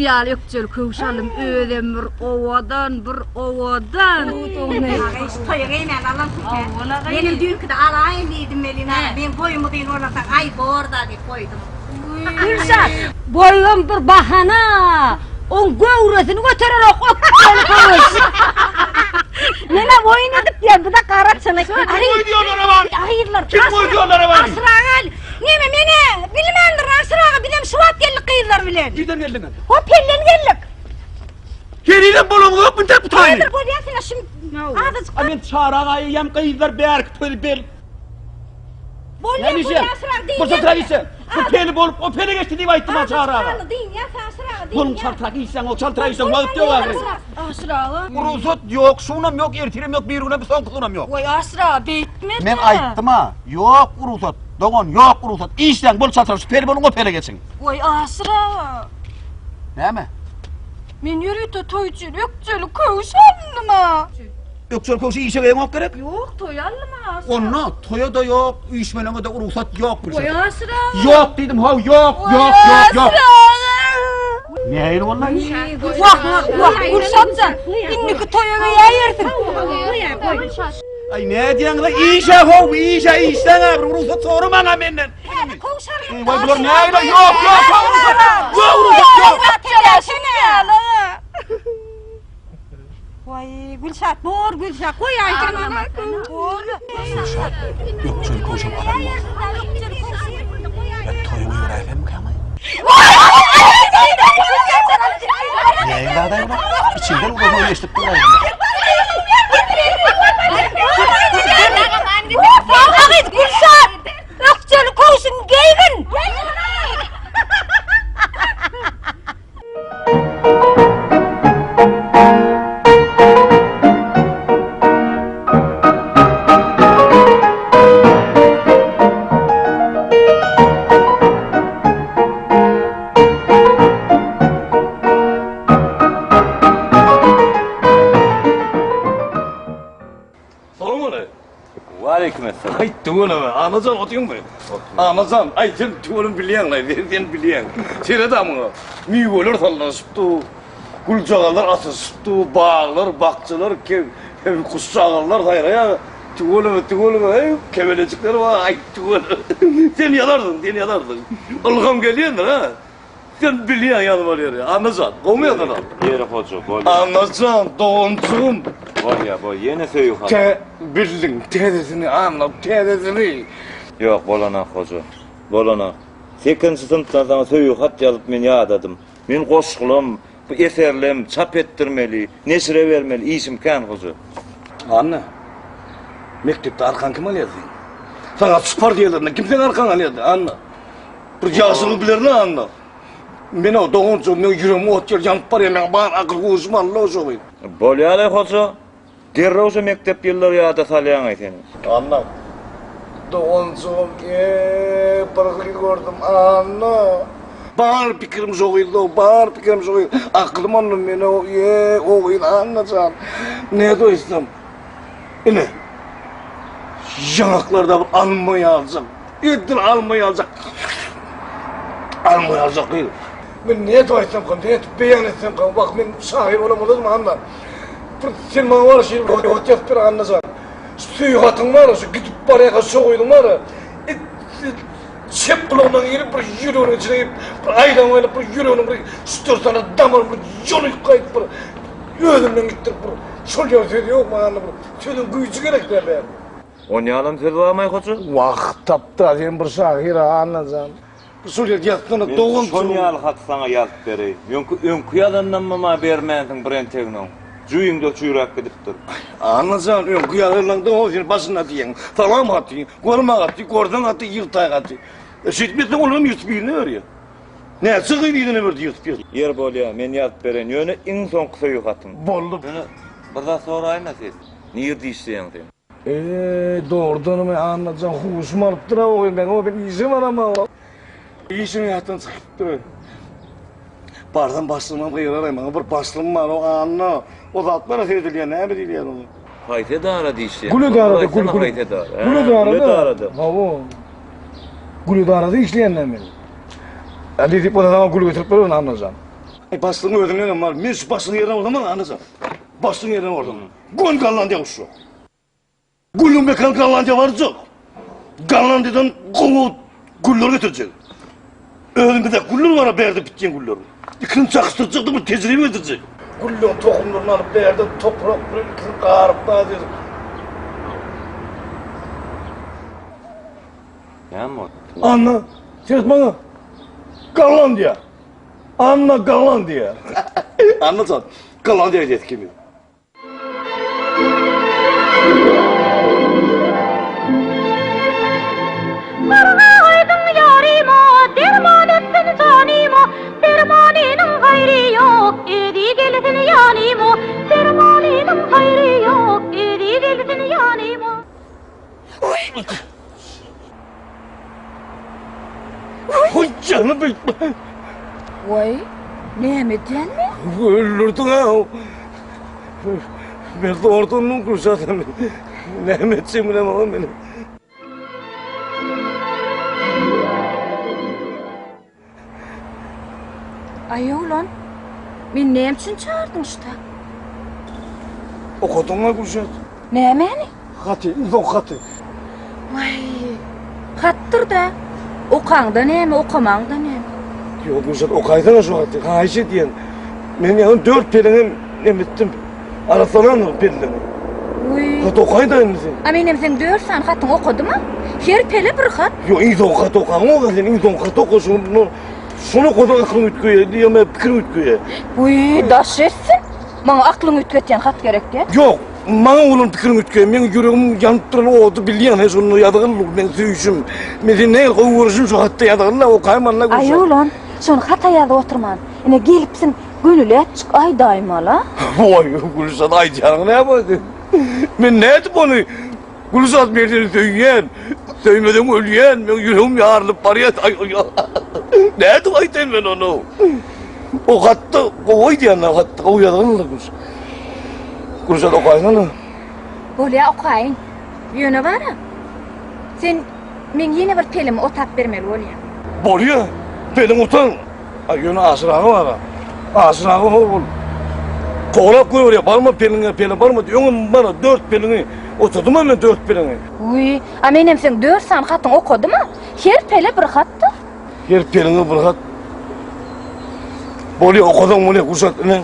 ýaly ökjeli köwüş aldym. Özem bir owadan, bir owadan. Toýa geýmän alansyň sen. Menem düýnkide alaýyn diýdim welin, meň boýum uzyn bolansoň, aý bor-da diýip goýdum. Gülşat, boýum bir bahana. Oň göwresini göterenok ökjeli köwüş. Menä oýun edip diýen, bu-da gara çyny. Kim goýdy ýollara bany? Gyzlar. Kim goýdy ýollara bany? Aşyraga gel. Neme menä bilmändirin Aşyraga bizem şu wagt geldik gyzlar bilen. Nirden geldiňiz? Ho pellen geldik. Henizem bolaňyzok intek bu taýy. Häzir bolýar sen şum azajyk. A men çara gaýyýam gyzlar bärki toýy bel. Bolýar bolýar Aşyraga diýýär. Bu tradisiýa. Bu peli bolup o pele geçdi diýip aýtdym ha çara. Diýýär Aşyraga diýýär. Boluň çaltrak işleň o çaltrak işleň wagt ýok ahyry. Aşyraga. Rugsat ýok, şunam ýok, ertirem ýok, bir günem soňkusynam ýok. Goý Aşyraga beýtme. Men aýtdym-a, ýok rugsat. Dogan ýok rugsat. Işläň bol çaltrak şu peli boluň o pele geçiň. Goý Aşyr aga. Näme? Men ýörite toý üçin ökjeli köwüş aldym-a. Ökjeli köwşi işe geýeňok gerek? Ýok, toýa aldym-a Aşyr. Onda toýa-da ýok, üýşmeleňe-de rugsat ýok Gülşat. Goý Aşyr aga. Ýok diýdim how, ýok, ýok, ýok, ýok. Aşyr aga. Nähili boldy? Wah, wah, Gülşat jan, indiki toýa geýäýersiň. Aý nädýäňiz-a işe how, işe işläň-ä bir rugsat soramaň-a menden. Waý bular nähili ýok, ýok, how rugsat. Ýok rugsat ýok. Waý Gülşat bor Gülşat goýaýsaň ana. Bor. Gülşat ökjeli köwşem alan bolsa. Ben toýuňy ýöräýsemmikäm aý? Näin zadaý bular? Içinden uzadyp eşidip dur aýdym. Sagyt Gülşat ökjeli köwşüň geýgin. Waleýkim esselam. Aý tüweleme, Annajan otyňmy? Annajan, aý sen tüweleme bilýäň-laý, sen sen bilýäň. Seret-ä muňa. Miweler sallanyşyp dur, güljagazlar atylyşyp dur, baglar, bakjalar, guşjagazlar saýraýar. Tüweleme, tüweleme, eý, kebelejikler bar, aý tüweleme. Sen ýazarsyň, sen ýazarsyň. Ylham gelýändir, hä? Sen bilýäň ýazmaly ýeri. Annajan, gowmy ýazalar? Ýeri hoja, bolýa. Annajan, doganjygym. Bolýa, bolýa. Ýene söýgi haty. Tä bildiň, täzesini, Anna, täzesini. Ýok, bolanak hoja. Bolanak. Sekizinji synpdan saňa söýgi hat ýazyp men ýadadym. Men goşgulam, bu eserlem çap etdirmeli, neşire bermeli, işim kän hoja. Anna, mekdepde arkaňy kim alýardy seň? Saňa çypar diýerlerinde kim seň arkaňy alýardy, Anna? Bir ýagşylygy bilerin Anna. Men-ow doganjygym, meň ýüregim ot ýaly ýanyp barýar, meň bar akyl huşum aldy şo gyz. Bolýa-laý hoja. Derrew şo mekdep ýyllary ýada salýaň-aý sen. Anna. Doganjygym, eee, bir gyz gördüm, Anna. Bar pikirim şo gyzda, bar pikirim şo gyz. Aklym aldy meni-ow, eee, o gyz, Anna jan. Nädip aýtsam. Ine, ýaňaklarda bir alma ýaljak. Edil alma ýaljak. Alma ýaljak gyz. Men nädip aýtsamkam, nädip beýan etsemkam, wah men şahyr bolamazmy Anna. Bir sen maňa bar şeýle bir hat ýazyp ber Annajan. Şu söýgi hatyň bar, şu gidip barýarka şo gyzyň bar. Çep gulagyndan girip bir ýüreginiň içine girip, bir aýlanyp aýlanyp bir ýüreginiň bir üç-dört sany damaryny bir ýolyp gaýdyp bir özünden gitdirip bir şol ýaly söz ýok maňa Anna bir sözüň güýji gerek däl bärde. Onýalam söz barmaý hoja? Wah, tapda sen bir şahyr-a Annajan. Bir şol ýerde ýazsana Men şol ýaly haty saňa ýazyp bereýin. Ýöňki öňki ýazandanmam-a bermänsiň bir enteginiň. Jüýüňde çüýräp gidipdir. Annajan, öňki ýazanlaňda o sen başynda diýeň. Salam haty, görme haty, görseň haty, ýyrtaý haty. E, şeýdip ýetseň olaram ýyrtyp yzyna berýär. Näçe gyz yzyna berdi ýyrtyp ýyrtyp. Ýeri bolýa, men ýazyp bereýin. Ýöne iň soňky söýgi hatym. Boldy. Ýöne bir zat soraýyn-a sen. Nirde işleýäň sen? Eý, dogrudanam Annajan huşum alypdyr-a o gyz meň, o men işe baramok. Işim ýatdan çykypdyr. Barsam başlygymam gygyrar-aý maňa, bir başlygym bar o Anna. O zatlara seredilýär, näme diýilýär oňa? Haýsy edarada işleýäň? Gül edarada, gül, gül. Haýsy edara? Gül edarada. Gül edarada. Hawa. Gül edarada işleýän-dä men. Ä, diýip bolsa saňa gül getirip bererin Annajan. Başlygyň özünden bar. Men şu başlygyň ýerine bolsam, Annajan. Başlygyň ýerine bolsam. Gön Gollandiýa uçjak. Gülüň mekan Gollandiýa barjak. Gollandiýadan gowy güller getirjek. Özümizde güller bar, bärde bitýän güller. Ikisini çakyşdyrjak da bir tejribe getirjek. Gülleriň tohumlaryny alyp bärde toprak bilen ikisini garyp da Näme boldy? Anna, seret maňa. Gollandiýa. Anna Gollandiýa. Anna Gollandiýa gidýäs ikimiz. Barga aýdyň ýaryma, derman etsin janyma, Dermanynyň haýry ýok, özi gelsin ýanyma, Dermanynyň haýry ýok, özi gelsin ýanyma. Hoý janymy beýtme. Waý, näme edýän men? Öldürdiň-ä. Men zordan Gülşat Näme etjegimi bilemok men. Aý oglan, meni näme üçin çagyrdyň şuta? Okadyňmy Gülşat? Nämäni? Haty, uzak haty. Waý, hatdyr-da. Okaňda näme, okamaňda näme? Ýok Gülşat, okaýsana şu haty, haýyş edýän. Men ýaňy dört peleňem nem etdim. Arassalandyr pelleňi. Wiý. Hat okaý-da indi sen. A menem seň dört sany hatyňy okadym-a. Her pele bir hat. Ýok, iň soňky haty okaňok sen, iň soňky haty oka şuny. Şuny okasaň aklyň üýtgeýär, diýeme pikiriň üýtgeýär. Wiý, daş etsin. Maňa aklyňy üýtgetýän hat gerek däl. Ýok, maňa bolan pikiriň üýtgeýär. Meň ýüregim ýanyp duran ody bilýän, he şonda ýazgyl meň söýüşim. Men seni nähili gowy görüşim şu hatda ýazgyl-la, okaýman-la Aý Gülşat. oglan, şony hata ýazyp oturman. Ine gelipsiň, Gönüläp çyk aýdaýmala. Waý Gülşat aýdýanyň näme sen? Men nädip ony Gülşat men seni söýýän. Söýmeseň ölýän. Meň ýüregim ýarylyp barýar. Nädip aýdaýyn men ony? O hatda gowy aýdýan hatda gowy ýazgyndyr Gülşat. Gülşat okaýsana. Bolýa okaýyn. Ýöne bara. Sen meň ýene bir pelimi otap bermeli bolýaň. Bolýa. Peliň otan. Aý ýöne Aşyr aga bar-a. Aşyr aga ho ol kowlap goýberýär, barma peliňe, pele barma diýip. Öňem bar-a dört peliňi oturdym-a men dört peliňi. Wiý, a menem seň dört sany hatyňy okadym-a. Her pele bir hat-da. Her peliňe bir hat. Bolýa, okasaň bolýa, Gülşat ine.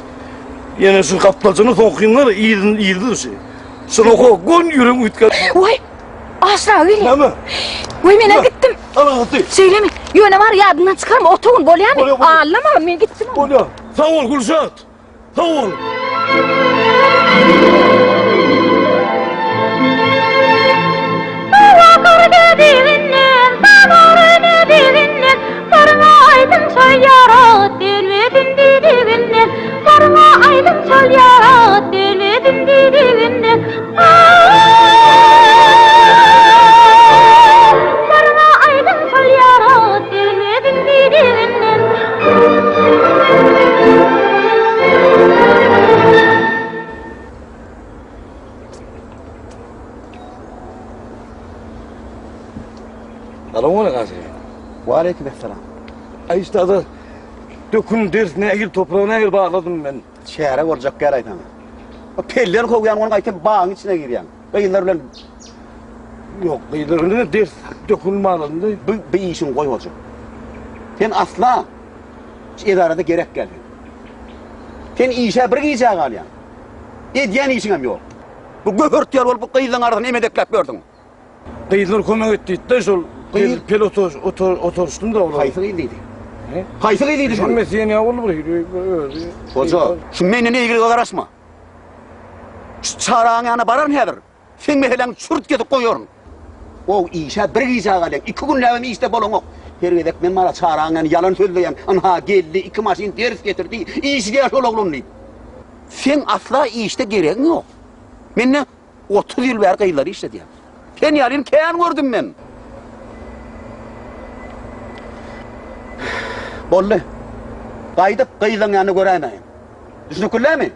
Ýene şu gapdaljyny soňkyň bar, yzyny yzdy şu. Şuny oka, gön ýüregiň üýtgär. Waý, Aşyr aga gelýär. Näme? Wiý, menem gitdim. Al haty. Şeýlemi? Ýöne bar ýadyňdan çykarma, otagyn bolýamy? Bolýar, bolýar. Allama, men gitdim. Bolýar. Sag bol Gülşat. Sag bol. Waleýkim essalam. Aý üstada, dökün ders nähili topragy nähili bagladym men. Çäre boljak gel aýsaňa. O pellen kowýan onuň gaýtam bagyň içine girýäň. Gyzlar bilen Ýok, gyzlar bilen ders dökün bagladym da. Bu bu işiňi goý hoja. Sen asla şu edarada gerek gel sen. Sen işe bir gijä galýaň. Edýän işiňem ýok. Bu göhert ýaly bolup bu gyzlaň arasyny emedekläp ýörsüň. Gyzlar kömek et diýdi-de şol Gyz? pel otur oturyşdym da olar. Haýsy gyz diýdi? Haýsy gyz diýdi şony? Hemmesi ýene boldy bir hili özi. Hoja, şu menden eýgilige garaşma. Şu çaraň ýanyna bararyn häzir. Seň meseläňi çürt kesip goýaryn. O işe bir gijä galýaň, iki günläbem işde bolaňok. Her gezek men bara çaraň ýany ýalan sözleýän, ynha geldi, iki maşyn ders getirdi, işgär şol oglan diýip. Seň asla işde geregiň ýok. Mende 30 ýyl bäri gyzlary işledýän. Sen ýalyny kän gördüm men. Boldy. Gaýdyp gyzlaň ýanyna göräýmäýin. Düşünip billämi?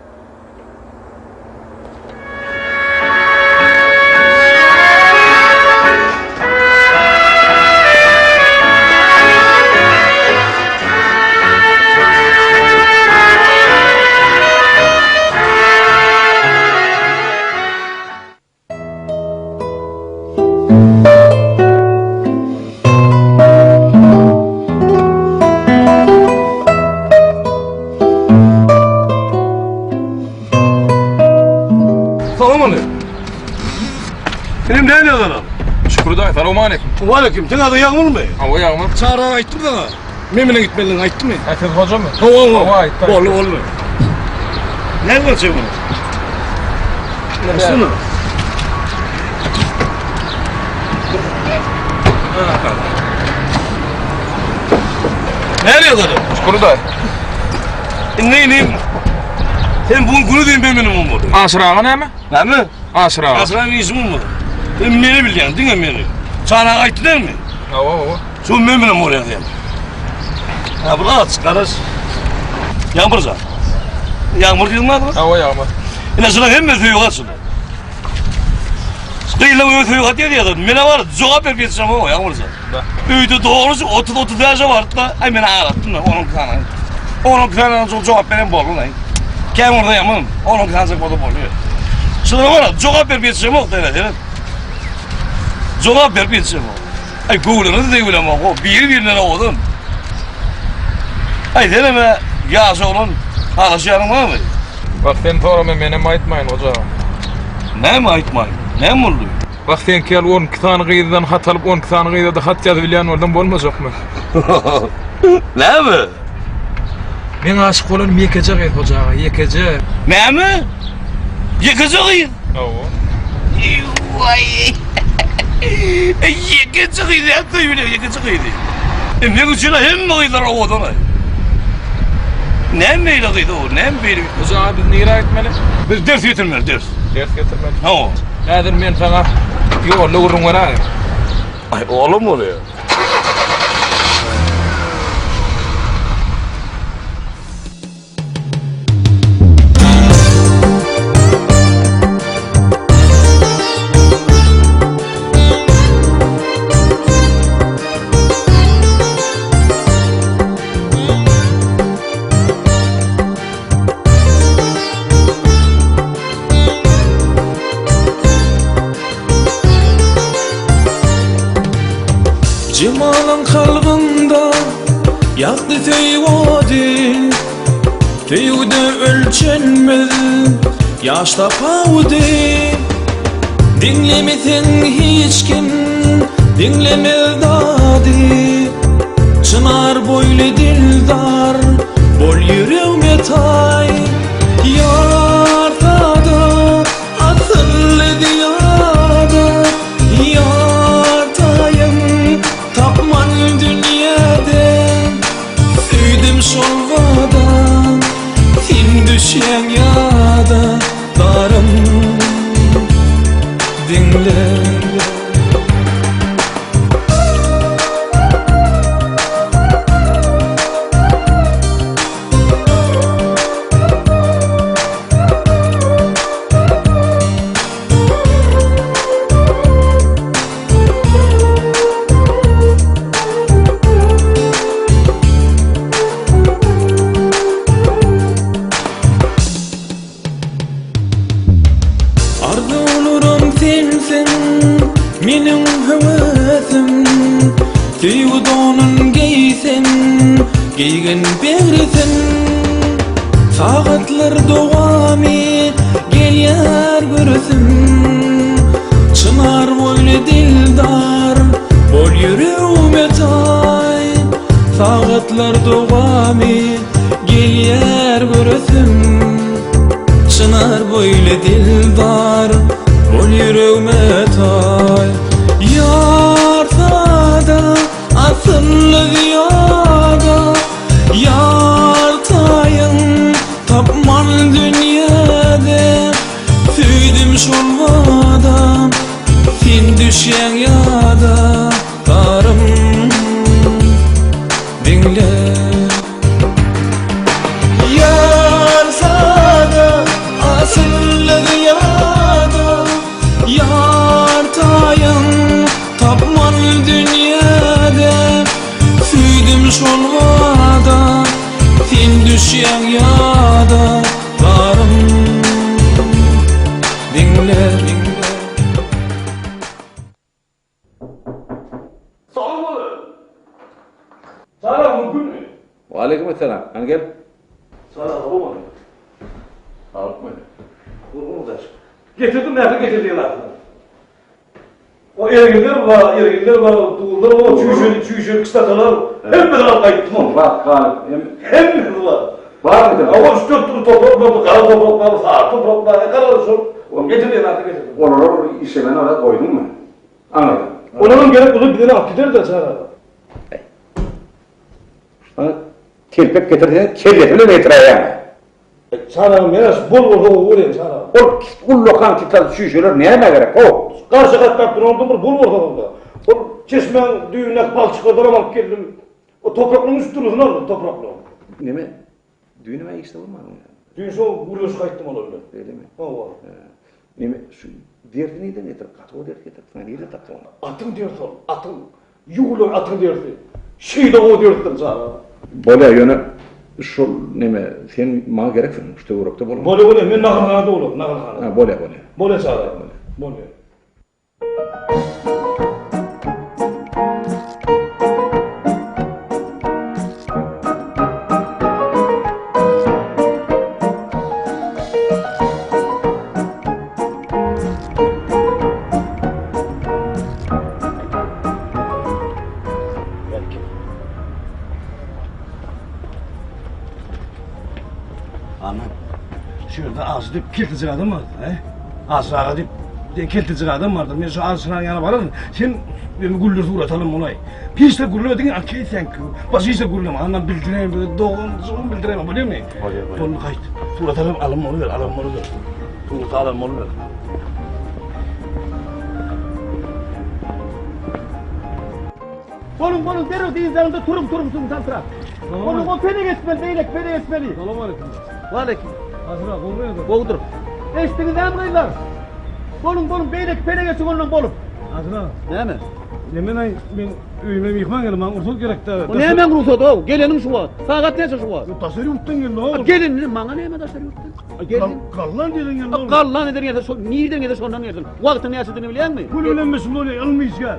Salam aleyküm. Inim näme ýazanam? Şükür daýy, salowmaleýkim. Waleýkim. Seň adyň Ýagmurmy? Hawa Ýagmur. Çaryga aýtdym saňa. Men bilen gitmelidigini aýtdymy? Hä siz hojamy? Hawa, hawa. Hawa aýtdy. Boldy, boldy. Näme bolçak muny? Şunu. Näme ýazanam? Şükür daýy. Indi inim. Sen bu gün günü diýen benim olmaly. Aşyr aga näme? Näme? Aşyr aga. Aşyr aga işim olmaly. Sen meni bilýän, diňe meni. Çana aýtdy dälmi? Hawa, hawa. Şu men bilen bolýar diýen. Ha, bu aç, garaş. Ýagmur jan. Ýagmur diýdiň mi? Hawa, ýagmur. Ine şular hemme söýgi açyny. Gyýylan öz söýgi atýar diýýär. Mene bar, jogap berip ýetişem o ýagmur jan. Öýde dogrusu 30-35 ýaşa bardy-da, aý men aglatdym da, 12 sany. 12 sany çok jogap beren boldy lan. Kem orada ýaman, 12 sany boldy boldy. Şulara bar, jogap berip ýetişem ok däl, evet. Jogap berip ýetişem ok. Aý göwrüňiz de bilemok, o biri-birinden owadan. Aý senem ýaş oglan, halaşýanyň barmy? Bak sen sorama menem aýtmaýyn goja. Näme aýtmaýyn? Näme boldy? Wah seňki ýaly 12 sany gyzdan hat alyp 12 sany gyza-da hat ýazyp bilýän bolsaň bolmajakmy? Näme? Meň aşyk bolanym ýekeje gyz Hoja aga, ýekeje. Näme? Ýekeje gyz? Hawa. Waý. Ýekeje gyz nätdi bile ýekeje gyzy? E meň üçin hemme gyzlar owadan. Näme beýle gyz o? Näme beýle? Hoja aga biz nirä gitmeli? Biz ders getirmeli, ders. Ders getirmeli. Hawa. Häzir men saňa ýolda gürrüň beräýin. Aý, olam bolýar. Jemalyň kalbynda ýakdy söýgi ody Söýgüde ölçenmez ýaş tapawudy Diňlemeseň hiç kim diňlemez dady Çynar boýly dildar bol ýüregme taý Ýar sada asylly zyýada Ýar taýyn tapman dünýäde Söýdüm şol bada sen düşýäň ýada Darym diňle. Arzuwlarym sensiň, meniň höwesim Söýgi donun geýsem, geýgin begrisin Sagatlar dowamy gelýär göresim Çynar boýly dildar, bol ýüregime taý Sagatlar dowamy Gelýär göresim Çynar boýly dildar Bol ýüregime taý Ýar sada asylly zyýada Ýar taýyn tapman dünýäde Söýdüm şol bada Sen düşýäň ýada Garym diňle Ýar sada asylly zyýada Ýar taýyn tapman dünýäde Söýdüm şol bada sen düşýäň ýada Garym diňle Salam aleyküm. Salam mümkinmi? Waleýkim essalam. Hany gel. Salam aleyküm. Saglyk meni. Gurgun daş. Getirdim ähli getirdiğin zatlar. O erginler bar, erginler bar, duzlar bar, çüýşeli, çüýşeli kistatalar, hemmesini alyp gaýtdym ony. Bak, galyp, hem Hemmesi bar. Barmy sen? Awa üç dört dürli toprak bar, gara toprak bar, sary toprak bar, gara şol. Getirdiğin zatlar getirdim. Olary işemen ara goýduňmy? Aňyrda. Olaryň gerek bolsa bizden alyp gider-de çaga. Şuna telpek getirseň, kellesi bilen getiräýýäň. Çaragym ýaraş bol bolsa gowy bolýar çaragym. Ol ullakan tital çüýşeler nämä gerek how? Garşy gatnap durandan bir bol bolsa onda. Ol çeşmäň düýbündäki palçyklardanam alyp geldim. O topraklaryň üç dürlüsini aldym topraklaryň. Neme? Düýn neme işde bolmadyň ýa? Düýn şo gürleşip gaýtdym olar bilen. Beýlemi? Hawa. Neme şu dersi nirden getirip, gaty gowy ders getiripsiň, nirden tapdyň ony? Atyň dersi ol, atyň. Ýuwlan atyň derisi. Şeýle gowy derisidir çaga. Bolýa ýöne şol neme sen maňa gereksiň şu töwerekde bolma. Bolýa bolýa men naharhanada bolaryn naharhanada. Ha bolýa bolýa. Bolýa çaga bolýa. Anam, şu ýerde Arsy diýip keltejik adam bardy, he? Arsy aga diýip diýen keltejik adam bardy. Men şu Arsynyň ýanyna bararyn. Sen meni güldür surat alyn bolaý. Hiç de gürleme diňe okey thank you. Başga hiç de gürleme. Anam bildireýin, bir doganjygym bildireýin, bolýarmy? Bolýar, bolýar. Boldy gaýt. Surat alyp alyn boluber, alyn boluber. Surat alyn boluber. Boluň, boluň, derrew dyzlaryňda turuň, turuň, turuň, çaltrak. Boluň, o pele geçmeli, beýleki pele geçmeli. Salam aleyküm. Waleýkim. Aşyr aga, gowmy ýagdaý? Gowudyr. Eşitdiňizämi gyzlar? Boluň, boluň, beýleki pele geçiň ondan bolup. Aşyr aga. Näme? Nemen aý, men öýüme myhman geldi, maňa rugsat gerekdi. O nämäň rugsady-ow? Geleniň şu wagt. Sagat näçe şu wagt? Daşary ýurtdan geldi-ow. Gelin, maňa näme daşary ýurtdan? Gelin. Gollandiýadan geldi. Gollandiýadan gelse, şol nirden gelse şondan gelsin. Wagtyň näçedigini bilýäňmi? Gül bilen meşgul bolýar, ylmy işgär.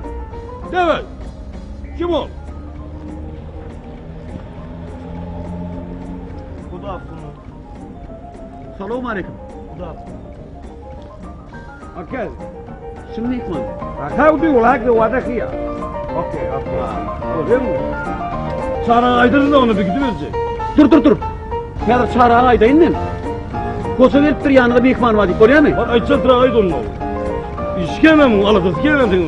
Dewet. Kim ol? Good afternoon. Salam aleyküm. Good afternoon. Okay. Şu myhman. How do you like the water here? Okay, okay. Görüyor musun? Çara aýdyryn da onu bir gidiberjek. Dur dur dur. Häzir çaraga aýdaýyn men. Goja gelipdir ýanyňa myhman bar diýip bolýarmy? Bar aýtsa tura aýt onu. Işgemem, aladasy gelmem seň.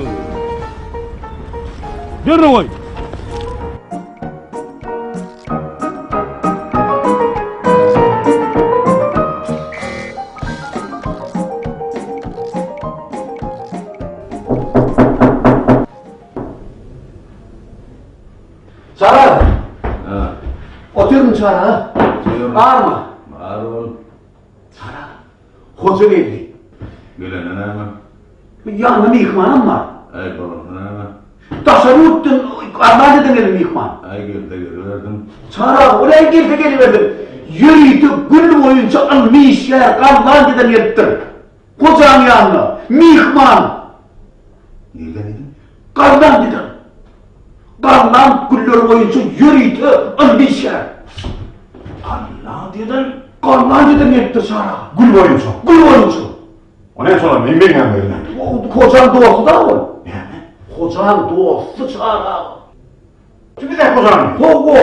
Derrew aýt. Çara! Ha. Otyrmy Çara? Barmy? Bar ol. Çara, hoja geldi. Gelene näme? Ýanynda myhmanam bar. Äý, bolanda näme? Daşary ýurtdan, Gollandiýadan gelen myhman. Äý, gelse geliberdim. Çara, ol äý gelse geliberdim. Ýörite gül boýunça ylmy işgär Gollandiýadan gelipdir. Hojaň ýanyna. Myhman. Nirden diýdiň? Gollandiýadan. Golland gülleri boýunça ýörite ylmy işgär. Gollandiýadan? Gollandiýadan gelipdir Çary aga. Gül boýunça? Gül boýunça. O näme şolar meň meňňäm geldi? Hojaň dosty da ol. Näme? Hojaň dosty Çary aga. Şu bize hojany? Hawa.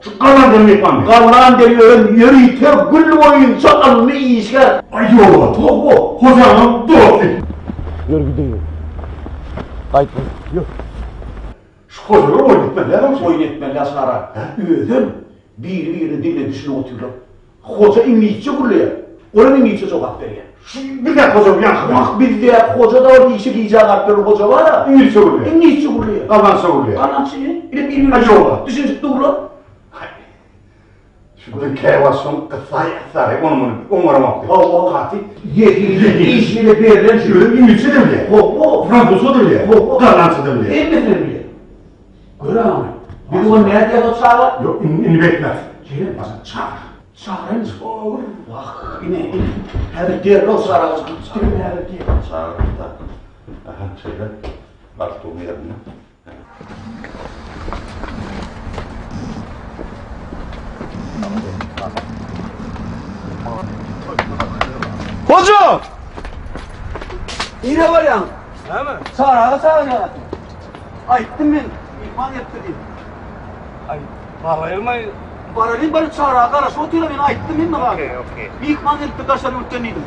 Şu Gollandiýadan myhmanmy? Gollandiýada ýören ýörite gül boýunça ylmy işgär. Aý ýok. Hawa. Hojanyň dosty. Ýör gideýin. Gaýt. Ýör. Şu hojalar oýun etmeli däl Oýun etmeli däl Sara. Özem biri-birine diline düşünip otyrlar. Hoja iňlisçe gürleýär. Olam iňlisçe jogap berýär. Şu bizdäki hoja ýaňky. Wah bizdäki hoja-da ol işe gijä galyp ýören hoja bar-a. Iňlisçe gürleýär. Iňlisçe gürleýär. Gollandça gürleýär. Gollandça ine biri-birine düşünişip durlar. Şu gün käwagt şoň gyssaý gyssaý ony muny oňaramok diýip. Hawa. Gaty Ýedi iş ýere berlen şu. Özem iňlisçe-de bilýär. Hawa. Fransuzça-da bilýär. Hawa. Gollandça-da bilýär. Hemmesini bilýär. Gör ony. Biz ony nädýäs o çaga? Ýok, indi indi betmez. Gel, Başa çagyr. Çagyryn. Wah, ine, ine. Häzir derrew çagyrjak. Häzir derrew. Çagyr-da. Aha, şeýle. Galstugyň ýerinde. Hoja! Nirä barýaň? Näme? Çaraga çagyrýar. Aýtdym men, myhman gelipdir diýip. Aý, baraýylmaý. Baralyň baryp çaraga garaşyp otyr men aýtdym hemme zady. Okey, okey. Myhman gelipdir daşary ýurtdan diýdim.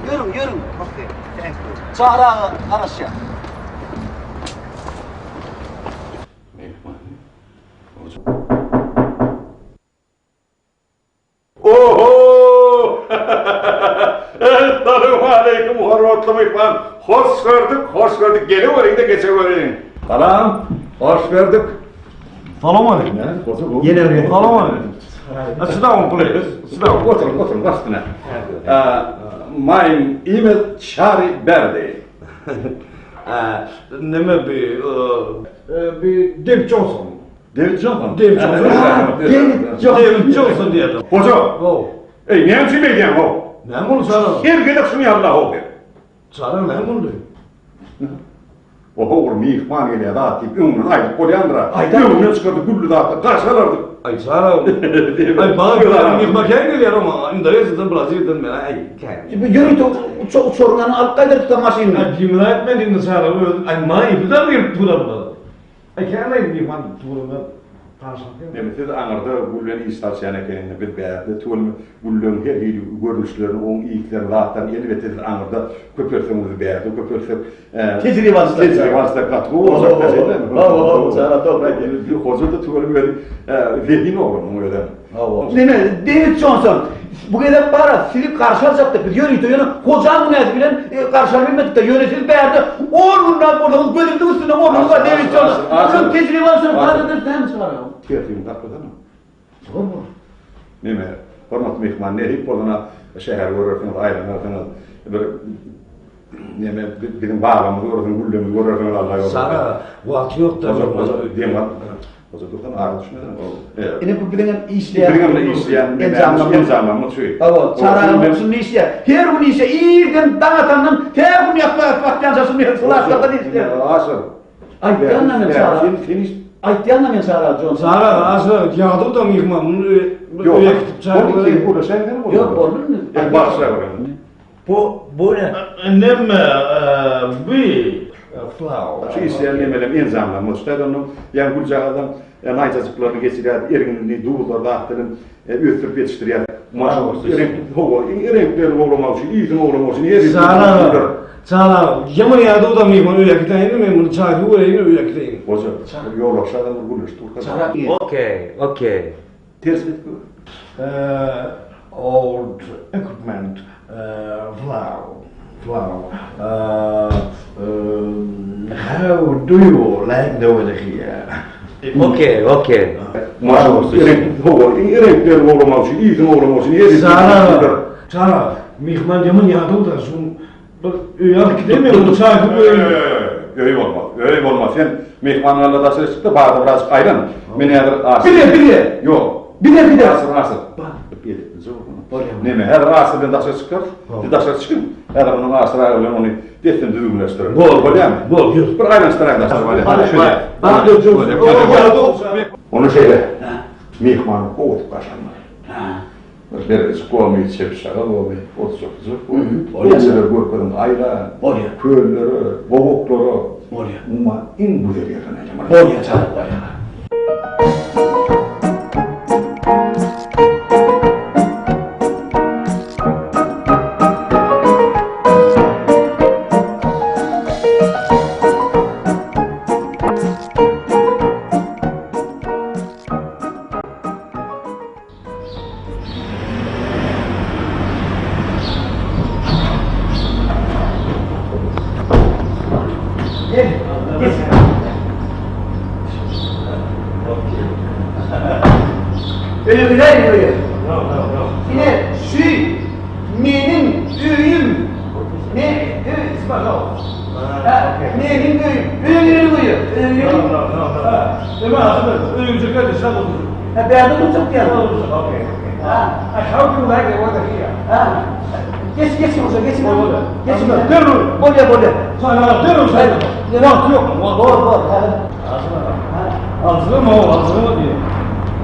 Ýörüň, ýörüň. Okey, thank you. Çaraga garaşýar. Oho! Essalawmaleýkim, hormatly myhman. Hoş gördük, hoş gördük. Geleweriň-de geçeweriň. Salam, hoş gördük. Salam aleýkum. Ýene bir. Salam aleýkum. Sit down, please. Sit down, oturyň, oturyň, baş üstüne. My name is Çary Berdi. Neme bi, bi David Johnson. David Johnson. David Johnson. David Johnson. David Johnson diýerler. Hoja. Ho. Eý, näme üçin beýdýäň ho? Näme boldy Çary? Her gezek şuny ýaly ho sen. Çary näme boldy? Oho, bir myhman gelýär zat diýip öňünden aýdyp bolýandyr-a. Öňünden çykardy gülli zatlar garşy alardyk. Aý Çary. Aý maňa gelýär myhman kän gelýär oňa. Indoneziýadan, Braziliýadan men aý kän. Ýörite uçar uçaryndan alyp gaýdardyk-da maşynyny. Aý diýmän aýtmaýyn indi Çary öz aý maňa ýypydan gelip duranlar. Indi siz aňyrda gül bilen iş salşýan ekeniňiz, biz bärde tüweleme gülleriň her hili görnüşlerini, oň yslerini, zatlaryny elbetde siz aňyrda köpeltseňiz biz bärde köpeltsek, Tejribe alyşsak. Tejribe alyşsak gaty gowy boljak da şeýdemi? Hawa, hawa, Çary dogry aýdýar. Hoja-da tüweleme özi zehin oglan muň özem. Hawa. Neme, Dewid Jonson, bu gezek bar-a, sizi garşy aljakdyk biz ýörite, ýöne hojaň günäsi bilen garşy alybilmedik-de, ýöne siz bärde on günläp bolsaňyz gözümiziň üstünde ornuňyz bar, Dewid Jonson. Onuň tejribe alşyny bar ederis, näme çykarýaň? Tertibiňi saklasana. Zor bor. Neme, hormatly myhman, nesip bolsa şäheri görersiňiz, aýlanarsyňyz, bir Neme biziň bagymyzy görersiň, güllemizi görersiňiz Alla ýoly. Sara wagty ýok da. Hoja hoja dem al. Hoja dursan ara düşmeden. Ine bu biziň hem işleýän. Biziň hem işleýän enjamlarymyz enjamlarymyz şu. Hawa, çaragymyz şunda işleýär. Her gün işe irden daň atandan tä gün ýatma batýança şunda sulaşlarda işleýär. Aşyr. Aýtýan men Sara. Sen sen iş Aýtýan men Sara Jon. Sara aşyr ýadyw da myhman muny öýe gitip çagyr. Ýok, boldumy? Başla. Bu bu ne? Neme bu flower. Şu işleýän nemelem enjamlam bolçdy onda ýa güljagazam naýzajyklaryny geçirýär, erginini duzlar zat bilen ösdürip ýetişdirýär. Reňk hawa, reňkleri gowlamak üçin, ysyny gowlamak üçin her Çaga, çaga, ýaman ýadaw da myhman öýe gideýin men muny çaý suw bereýin öýe gideýin. Hoja, ýolagçy adamlar gürleşip durka. Okey, okey. Ters edip gör. Old equipment flow flow How do you like the weather here? Okey, okey. Hawa, reňkleri gowlamak üçin, ysyny gowlamak üçin her Çara, çara, myhman ýaman ýadaw-da, şuň Bir öýe alyp gideýin men çaý suw bereýin. Öý bolmaz. Öý bolmaz. Sen myhmanyň alnynda daşary çyk-da, bagda birazjyk aýlan. Men häzir Aşyr. Bile, bile. Ýok. Bile, bile. Aşyr, Aşyr. Neme, häzir Aşyr bilen daşary çykarys. Siz daşary çykyň. Häzir onuň Aşyr aga bilen ony dessin düzgünleşdireris. Bol. Bolýarmy? Bol, ýör. Bir aýlanyşdyraýyň daşary barýar. Ony şeýle. Myhmany gowy edip garşy almaly. Bir bergijik gomy, çebşaga gomy, otjukjyk gomy. Bolýar. Görkeziň aýla, Bolýar. Köllere, gowaklara. Bolýar. Umuman iň güzel ýerden aýlamaly. Bolýar, çaga, bolýar. Öýe giräýiň öýe. Ine şu meniň öýüm. Ne öý Meniň öýüm. Öýe gireliň öýe. Öýe gireliň. Neme öýüňe geldi, sen otur. Ha bärde durjak diýýär. Okey, okey. Ha, how do you like the weather here? Ha. Geç, geç hoja, geç. Geç. Derhal. Bolýar, bolýar. Sana derhal sen. Wagt ýok, wagt. Bor, bor. Alzyrma, o, alzyrma diýýär.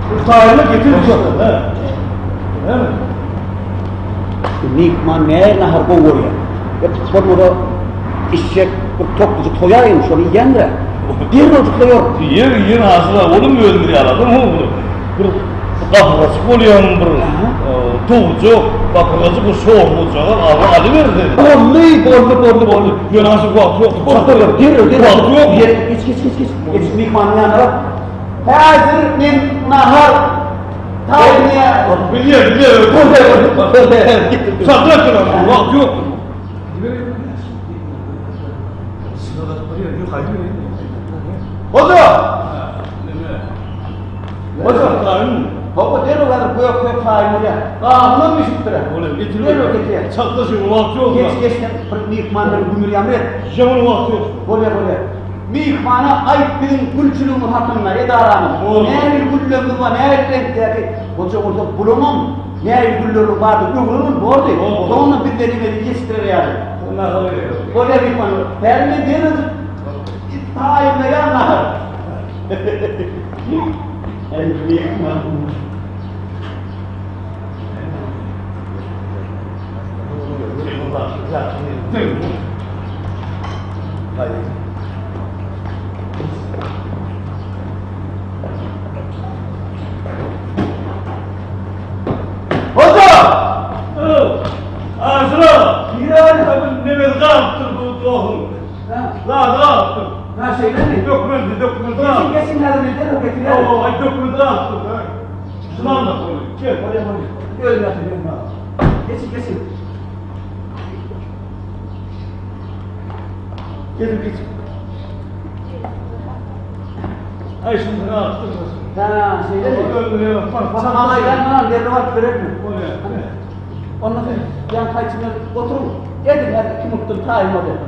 Bu taýyny getir işte, ha. Näme? Myhman näme nahar gowy görýär? Bolmasa. Içjek bir toklyjyk soýaýyn, şony iýýändir-ä. Derrewjik soýaryn. Iýer, iýer Aşyr aga, olam özümiz ýaly adam ho bir. Bir gapyrgaçyk bolýan bir towujak, gapyrgajyk bir şorlujagaz awy alyber sen. Boldy, boldy, boldy, boldy. Ýöne Aşyr wagt ýok. Derrew, derrew. Wagt ýok. Geç, geç, geç, geç. Geç, myhmanyň ýanyna bar. Häzir men nahar taýynlaýan. Bilýär, bilýär. Çakyr etdiler, wagt ýok. Hoja! Hoja! Hawa, derrew häzir gök gök taýyn bolýar. Gabynam bişipdir. Derrew getirýär. Çakda şu wagt ýok. Geç, geç, sen bir myhman bilen gümür-ýamyr et. Ýaňy wagt ýok. Bolýar, bolýar. Myhmana aýt biziň gülçüligimiz hakynda, edaramyz. Nähili güllerimiz bar, nähili reňkdäki. Hoja bolsa bulaňam nähili gülleriniň bardygyny öwrenen bordy. Soňundan bizden emeli ýetişdirer ýaly. Bolýar myhman. Häzir men derrew taýynlaýan nahar. Äý myhman. Hoja! Aşyra! Nemesi galypdyr bu dohuň. Zady galypdyr. Ha şeýlemi? Dökmedi, dökmedi. Geçin, geçin häzir men derrew getirýärin. Hawa, dökmedi galypdyr. Şuny almak bolýar. Gel. Bolýar, bolýar. Özüm ýatyryn. Geçin, geçin. Geçin, geçin. Aý şuny galypdyr. Ha, şeýlemi? Maňa ýanman derrew alyp berermi? Bolýar. Onda siz ýan taýçyny oturyň. Edil häzir iki minutdan taýyn bolýar.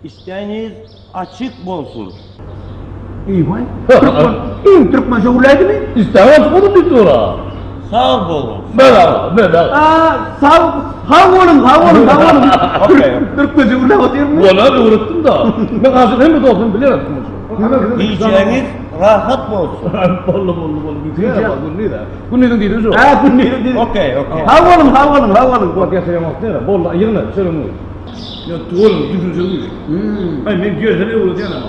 Isteğiniz açık bolsun. Eý-waý, türkmen, iň türkmençe gürläýdimi? Isteği açık bolsun diýip dur-a. Sag bolun. Merhaba, merhaba. Aa, sag, sag boluň, sag boluň, sag boluň. Türkmençe gürläp otyrmy? Wala öwretdim da. Men asyl hemme dostum biler türkmençe. Gijäňiz rahat bolsun. Boldy, boldy, boldy. Gündiz, gündiz diýdi şu. Ha, gündiz diýdi. Okey, okey. Sag boluň, sag boluň, sag boluň. Bak ýaşaýan wagt näme? Boldy, ýygna, şöyle goý. Ýa tuwalym, düşünje güýji. Aý, men gelsene öwredýän ama.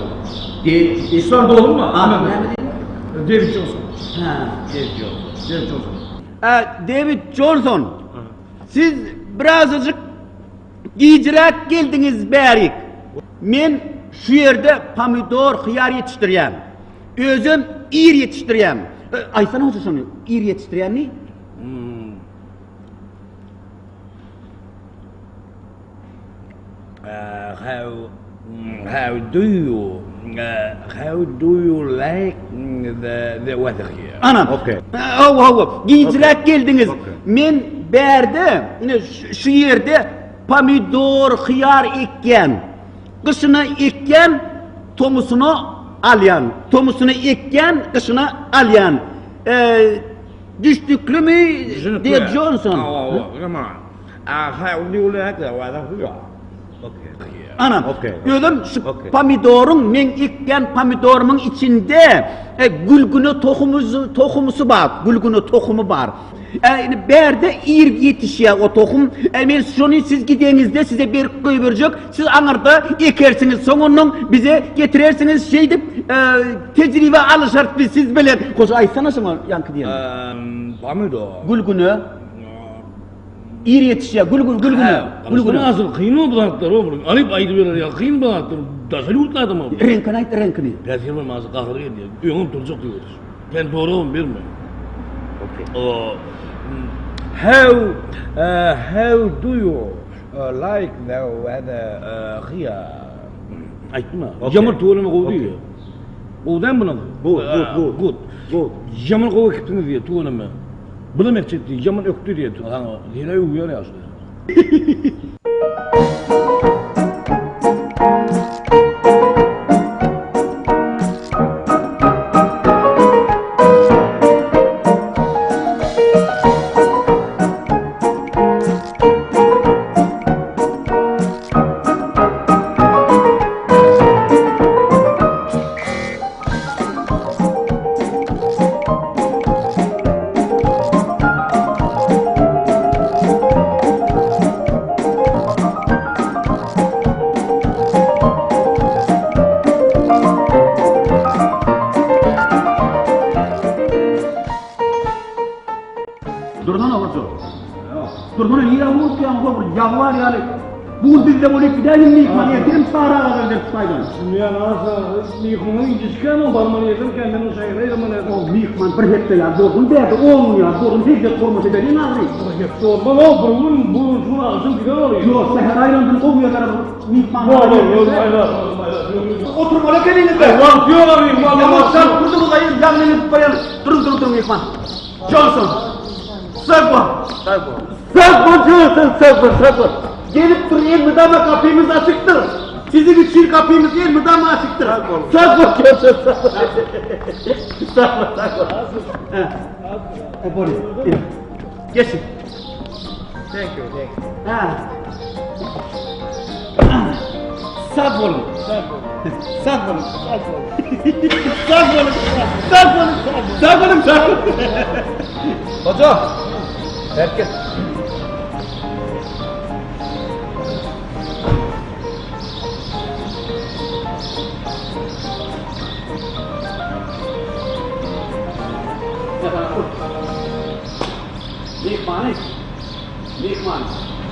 Işler dolumy? Näme diýdi? David Johnson. Ha. David Johnson. David Johnson. David Johnson, siz birazajyk gijiräk geldiňiz bärik. Men şu ýerde pomidor, hyýar ýetişdirýän. Özem ir ýetişdirýän. Aýtsana hoja şony, ir ýetişdirýänmi? How how do you how do you like the the weather here? Ana. Okay. Hawa, hawa. Gijräk geldiňiz. Men bärde, ine şu ýerde pomidor, hyýar ekýän. Gyşyna ekýän, tomusyna alýan. Tomusyna ekýän, gyşyna alýan. Düşnüklimi, Dear Johnson? Hawa, hawa. How do you like the weather here? Ana, özem şu pomidoryň, meň ekýän pomidorymyň içinde e, gülgüne tohumy, tohumysy bar, gülgüne tohumy bar. E, indi bärde ir ýetişýär o tohum. E, men şony siz gideňizde size berip goýberjek. Siz aňyrda ekersiňiz, soň ondan bize getirersiňiz. Şeýdip, e, tejribe alyşarys biz siz bilen. Goşa aýtsana şoňa ýaňky diýen. Pomidor. Gülgüne. Ir ýetişýär, gül gül gül güne. Gül güne. Asyl kyn bu zatlar o bir. Alyp aýdyp berer ýa kyn bu zatlar. Daşary ýurtly adam o. Reňkini aýt, reňkini. Päsgel bolmasa gahary gelýär. Öňem turjak diýip otyr. Sen soragam berme. Okey. O how uh, how do you uh, like the weather uh, here? Aýtma. Ýaman tuweleme gowy diýýär. Gowy dämi bular? Good, good, good. Good. Good. Ýaman gowy ekipsiňiz diýýär tuweleme. Bulam ekjek diýýär, ýaman ökde diýýär. Saňa ýene öwýär ýaşuly. Dursana hoja. Dursana nirä urupýaň hol bir ýag bar ýaly. Bu gün bizde bolup gidäýin myhman ertirem Sary aga gelip tutaýdan. Ýa nasa myhmanyň gijikkämi barmaly ýerden men o şähere aýlanmaly. O myhman bir hepde ýaly bolsun bärde on gün ýaly bolsun hezzet hormat edeliň ahyry. Bir hepde bolmaz o bir gün bu gün şu agşam gider ol. Ýok säher aýlandym gowy ýerlere myhman. Bol bol bol aýla. Oturmaly ekeniňizde. Wagt ýok abi myhman. Ýaman çalt durduňyz aýy ýaňy edip barýan. Duruň duruň duruň myhman. Johnson. Sag bol. Sag bol. Sag bol Johnson, sag bol, sag bol. Gelip dur, elmydama gapymyz açykdyr. Siziň üçin gapymyz elmydama açykdyr. Sag bol. Sag bol Johnson, sag bol. Sag bol, sag bol. Ha. Bolýar. Geçin. Thank you, thank you. Ha. Sag boluň. Sag boluň. Sag boluň. Sag boluň. Sag boluň. Sag boluň. Sag boluň. Sag boluň. Hoja. Herkes. Myhmany Myhman.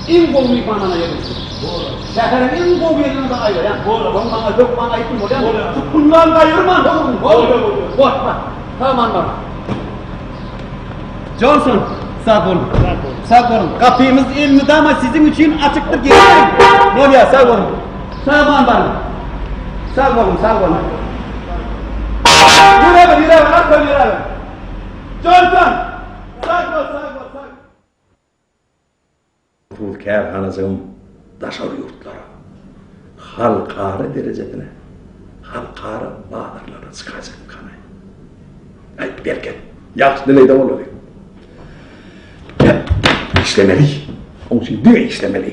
Iň gowy myhmanhana ýerleşdi. Şäheriň iň gowy ýerine de aýlaýan. Oň maňa hökman aýtdym bolýamy? Şu puldan gaýyrman hökman. Gorkma. Saman bar. Johnson, sag boluň. Sag boluň. Gapymyz elmydama siziň üçin açykdyr geliberiň. Bolýar, sag boluň. Saman baryň. Sag boluň, sag boluň. Ýüreber, ýüreber, arkaýyn ýüreber. Johnson! Sag bol, sag bol, sag. Bu kärhanajygym daşary ýurtlara, halkara derejesine, halkara bazarlara çykajakmykanaý? Aý, berket, ýagşy dilegde bolaly. Gel, işlemeli. Oň üçin diňe işlemeli.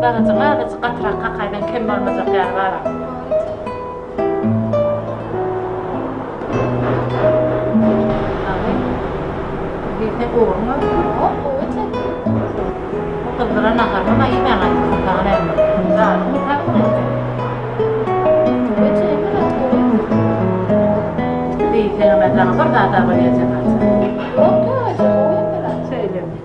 Bagajyň azajyk gatyrak kakaýdan kem bolmajak ýaly bar-a. Diýseň ogluň öpdü. Ýok, gowy eje. Bu gyzdyran naharyny iýmän gaýdypsyň, saňa näme? Janyň sagmy? Gowy eje, hemme zat gowy. zada bolýar Jemaljan. Ýok Taýja, gowy hemme zat. Şeýlemi?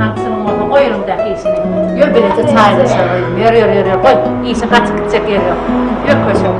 Agşamyň bolsa goý öňdäki işini. Ýör bileje çaýlaşaly. Ýör ýör ýör ýör goý. Işiň gaçyp gitjek ýeri ýok. Ýör köşek.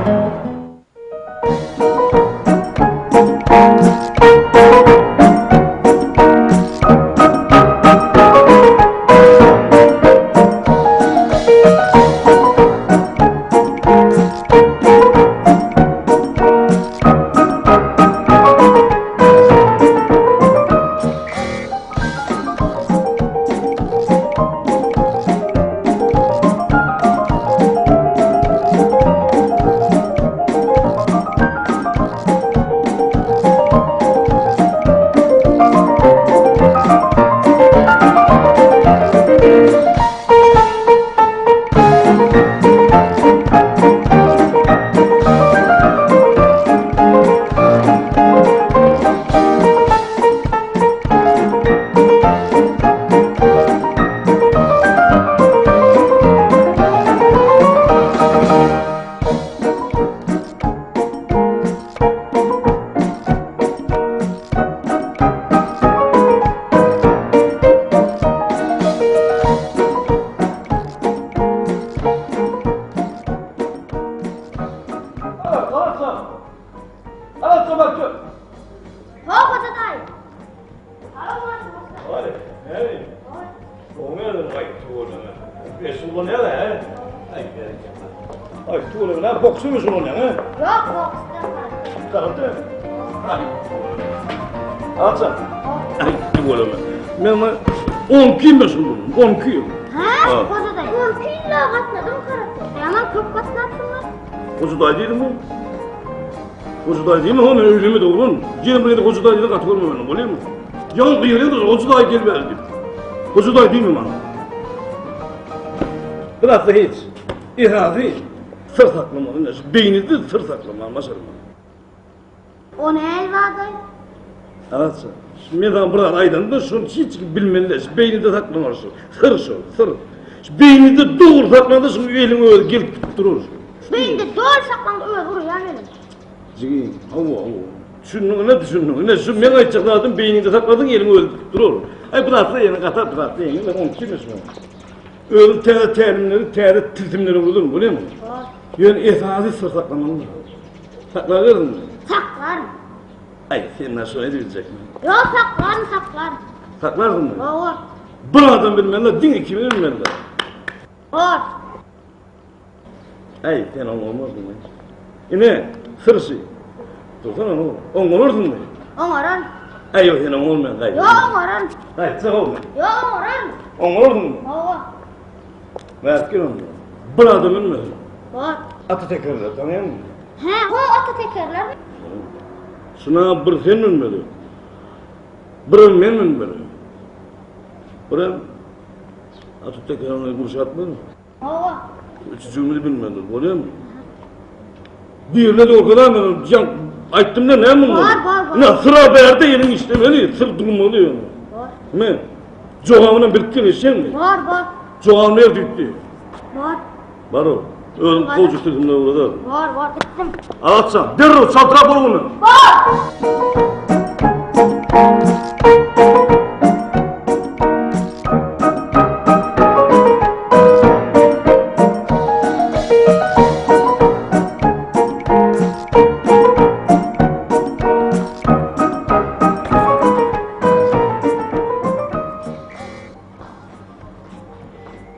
Hoca dayı değil mi? Onu öyle de oğlum. Gelin buraya da hoca dayı dedi katı görmem ben. Oluyor mu? Yan kıyırıyor da hoca dayı gel verdi. Hoca dayı değil mi bana? Biraz da hiç. İhazı sır saklamalı. Beyninde sır saklamalı maşallah. O ne elvaday? Evet. Şimdi ben buradan aydan da şunu hiç bilmeli. Beyninde saklamalı şu. Sır şu, sır. Beyninde doğru sakladı şu elin öyle gelip durur. Beyninde doğru saklandı öyle vuruyor benim. Jigi, hawa, hawa. Düşündün ne düşündün? Ne şu men aýtjak zadym beýniňde sakladyň eliň öldürip durur. Aý bu zatlar ýene gatar bu zatlar ýene men onu kim şu. Özüm täze tälimleri, täze tilsimleri buldum, bilýärmi? Ýöne esasy syr saklamaly. Saklaberdiňmi? Saklaryn. Aý sen näme şony biljekmi? Ýok saklaryn, saklaryn. Saklarsyňmy? Hawa. Bir adam bilmeli, diňe ikimiz bilmeli. Bor. Äý, sen oňarmarsyň. Ine, syrşy. Dursana, oňararsyňmy? Oňararyn. Äý, ýok, sen oňarmaň, gaýt. Ýok, oňararyn. Gaýtjak olma. Ýok, oňararyn. Oňararsyňmy? Hawa. Bärik gel onda. Bir adam bilmesin. Bor. Ata tekerler, tanaýaňmy? Hä, ho ata tekerler. Şuna bir sen münmeli. Birem men münmeli. Birem ata tekerine gurşatmy? Hawa. Üçüjümizi bilmedi, bolýarmy? Birine de orkadan jan aýtdym da näme muny? Bar, bar, bar. Ne syra bärde eliň işlemeli, syr durmaly ýöne. Bar. Men jogabyny bilip gelişeňmi? Bar, bar. Jogabyny ber diýdi. Bar. Bar o. Özüm Bar. kol cüstüsünde uğradı. Bar, bar, gitdim. Alatsan, derrew çaltyrap bol bunu. Bar.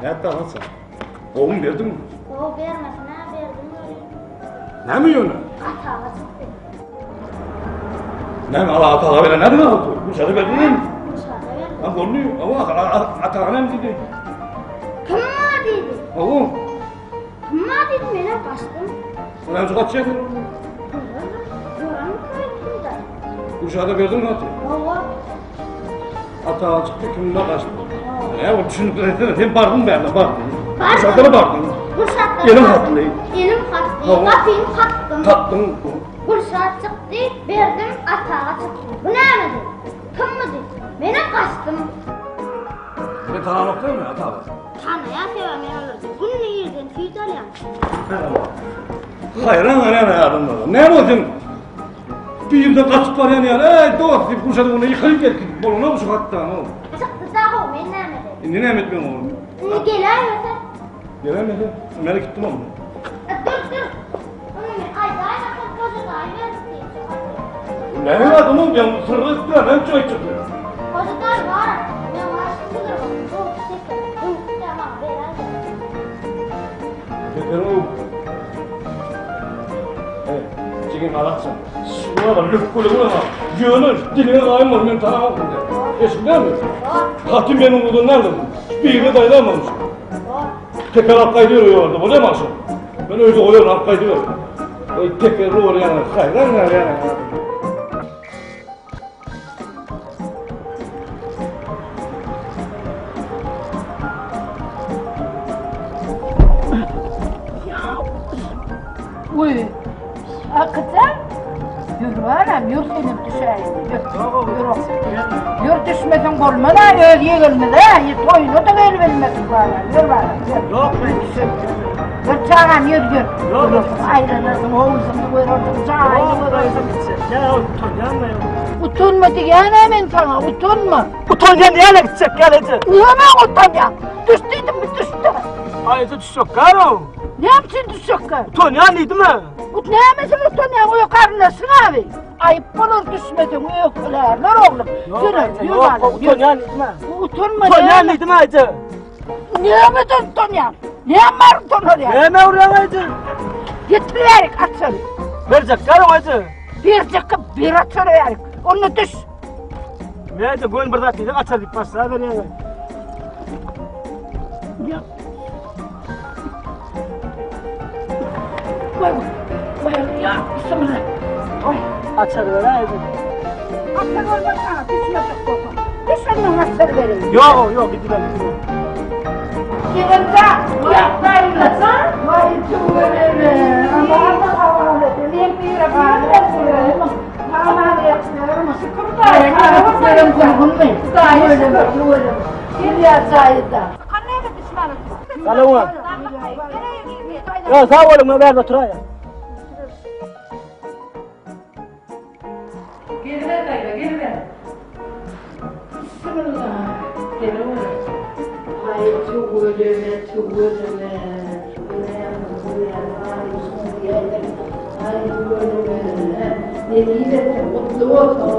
Nätdi Alatsan? Gowuň berdiňmi? Gowy bermesine berdim welin. Näme ýöne? Ataga çykdy. Näme ala ataga beren näme boldy? Gülşada berdiňmi? Gülşada berdim. Ha boldy. Awa ataga näme diýdi? Kim bar diýdi. Awa. Kim bar diýdi, menem gaçdym. Näme gaçýaň? Gören köýtüm-de. Gülşada berdiňmi haty? Hawa. Ataga çykdy, kimine gaçdy? Ne o düşünip etsene, sen bardyň bärde, bardyň. Bardym. Gülşada bardyň. Gülşatda Elim hatly. Elim hatly. Hawa. Gapyny kakdym. Kakdyň. Gülşat çykdy, berdim, ataga çykdy. Bu näme diýdi? Kimmi diýdi. Menem gaçdym. Sen tananok dälmi ataga? Tanaýan sebäbi men olardan günde irden süýt alýan. Haýran galýan adamlara. Näme ol sen? Birden gaçyp barýan ýaly, eý dost diýip guşadyp ony ýykylyp gelip bolanok şu hatda. Çykdy dagy, men näme edeýin? Indi näme etmeli oglum? Indi geläýmese. Geläýmese? Men gitdim onda. E, dur, dur. Ony men aýdaýmasam, goja daýy berip diýip şu haty. Näme adamym, ýa syrry etdiler, näme üçin aýtjak? Goja daýy bar, men başym sygyrym, bu şeker, öwüp-de maňa beräýdi. Şekeri öwüp. Ey, jigim alasyn. Şuna da lükgülü buna. Ýöne diliňe gaýym bol, men tanamok indi. Eşidýärmi? Haty men unudan nerede? Birine daýlanmamış. Teker alyp gaýdyber ýolda, bolýarmy akşam? Men öýde goýaryn, alyp gaýdyber. Oý, tekerli bolýan, haýran galýan. Uy, Akıca, ýör balam, ýör senem düşäýin. Ýör, ýör. Ýör düşmeseň bolmaz-a, öz ýegenimiz-ä, toýuna-da gelip bilmedik balam. Ýör balam, ýör. Ýok, men düşem. Ýör çagam, ýör, ýör. Ýok, aýlanarsyň, howlusyny görersiň, jaýyny görersiň. Ýa, utanýan men. Utanma diýýän-ä men saňa, utanma. Utanýan näle gitjek, gel eje. Näme utanýaň? Düş diýdim, düşde. Aý, eje düşjek, garo. Näme üçin düşjekkä? Utanýan diýdim-ä. Bu nämesine utanýaň, öý garyndaşyň abi. Aýyp bolar düşmeseň, öýkelärler oglum. Ýok, ýok, utanýan diýdim-ä. Utanma. Utanýan diýdim-ä eje. Nämeden utanýaň? Näme bar utanarýaň? Näme urýaň eje? Getir bärik açary. Berjek garo eje. Berjek ber açary bärik. Onda düş. Näde göni bir zat diýseň açar diýip başlaberýäň. Ýa. Goý, goý, ýa, bismillah. Goý. Açar beräýdi. Açar bolmaz saňa, düşmejek bolsaň. Düş ondan açar bereýin. Ýok, ýok, gidiber, gidiber. Ýegenja, ýa, Waý, tüweleme. Aman hawalet. Men bire galyp. Aman ýaklarym. Şükür Hudaýa. Hudaýa şükür. Gelýär jaýda. Galawa. Ýa sag boluň, men bärde oturaýyn. Geliber daýza, geliber. Bismillah. Geliber. Aý, tüweleme, tüweleme. Aý, tüweleme. Nesip etsin, gutly bolsun.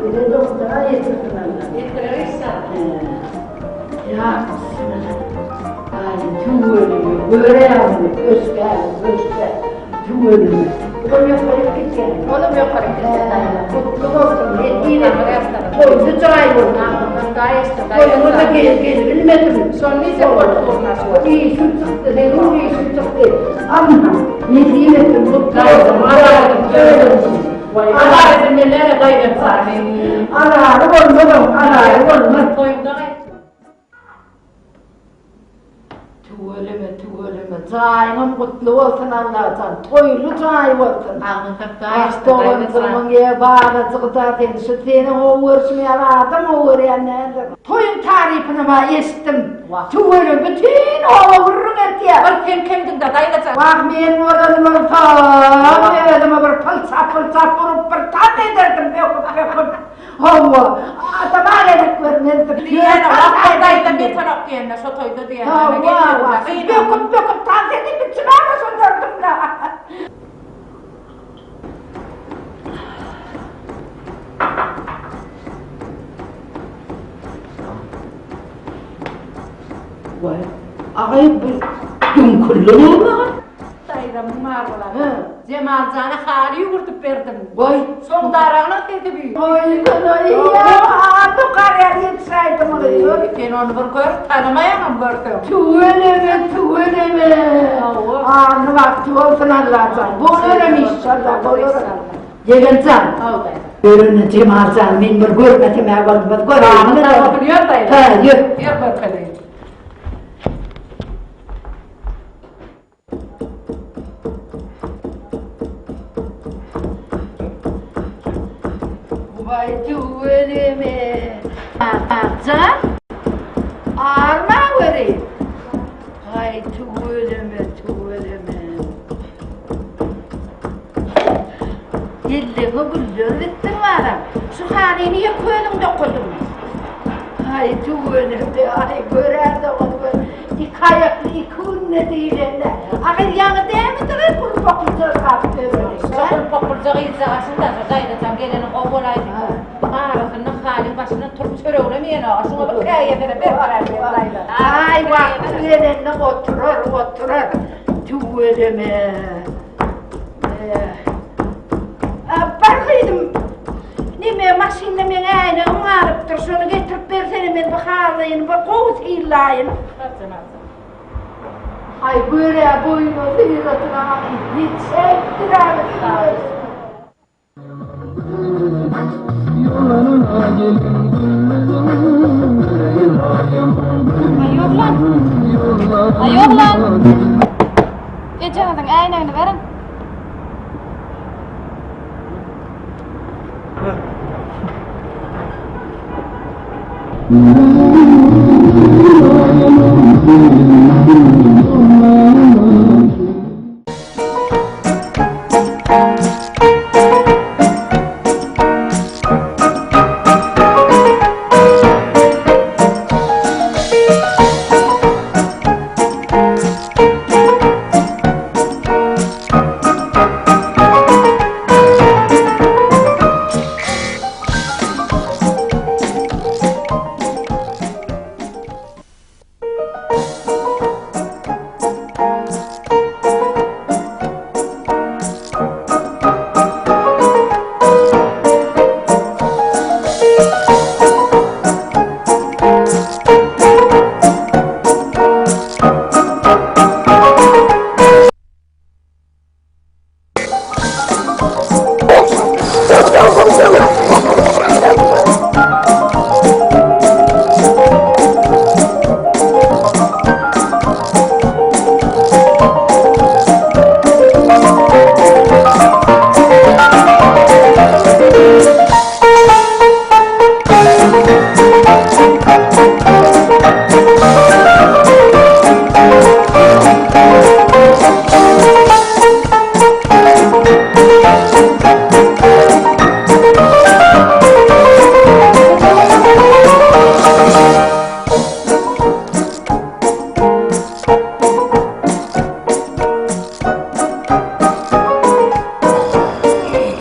Bize doktora ýetirsin Allah. Ýetirer inşallah. Ýa, bismillah. Aý, tüweleme, göräýmeli, ösgä, ösgä, tüweleme. Olam ýokaryk gitýär. Olam ýokaryk gitýär daýza. Gutly bolsun, nesip etsin. Toýly jaý bolsun. Agzyndan jaý etsin daýza. Toýuňa-da gel, gelibilmedim. Şony diýjek bolup durun-a şu wagt. Işim çykdy, zerur işim çykdy. Alma, nesip etsin, gutly bolsun. Waý, Azary bilmelere daýzam sany. Azary bolmaz oň, azary bolmaz. Toýuňda gaýtsyn. Tüweleme, tüweleme, jaýyňam gutly bolsun Allajan, toýly jaý bolsun. Agzyň sapda Ah, aýyşdy daýza jan. doganjygymyň ýe balajygy-da sen, şu seni gowy görşüň ýaly adam gowy görýän däldir. Toýuň tarypyny ma eşitdim. Tüweleme, bütin oba gürrüň etýär. Bir sen kemdiň-dä daýza jan. Wah, men bolan bolsam, özüme bir pylça-pylça urup bir tans ederdim böküp-böküp. Hawa, adama gerek görmezdim. Diýýän, wah, daýzam ýetenok diýende, şo toýda diýende. Hawa, böküp-böküp tans edip içime goşuldardym-da. Waý, agaý bu düňkülli näme? Daýzamyň maly. Jemal jana haly ýüwürdip berdim. Goý. Şoň daragynyň sesi bi. Goý, goý, ýa, garýar ýetişäýdim ony. Sen ony bir gör, tanamaýaňam görseň. Tüweleme, tüweleme. Alny bagtly bolsun Allajan. Bolaram inşallah, bolaram. Ýegen jan. Ýörene Jemal jan, men bir görmesem-ä bolmaz. Göräýin. Ýör daýza. Hä, ýör. Ýör görkezeýin. Waý tüweleme. Jan. Arma göreýin. Haý tüweleme, tüweleme. Kelleňe güller bitsin balam. Şu halyny ýeke özüň dokadyňmy? Aý, tüweleme, aý, göräýde ony gör. Iki aýakly iki günde diýlende. A gyz ýaňy dälmidir aý gulpaklja galyp ýöreni? Şo gulpaklja gyzjagaşyň-da, şo daýzajan geleni gowy bolaýdy. Arasynda halyň başyndan turup çöreginem iýenok-a. Şuňa bir käýesene ber baraý. Aý, wagty gelende oturar, oturar. Tüweleme. Bar gyzym. Neme maşynda meň äýnegim galypdyr. Şony getirip bersene men bu halyny bir gowy synlaýyn. Aý görä boýuna syratyna ýetişäýipdir-ä. Aý oglan. Aý oglan. Ejeňiziň äýnegini beriň.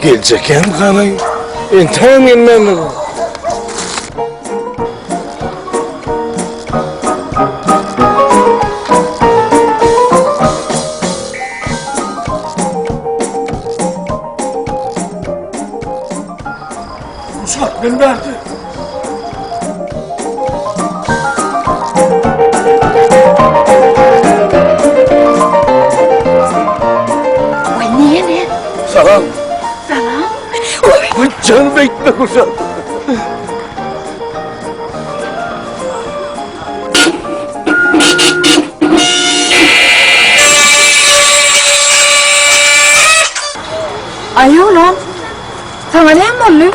Geljek hem ganaý. Entägem gelmändir. Uşak ben berdi. Oý näme? Salam. Salam. Oý canım beýtme uşak. Aý oglan, saňa näme boldy?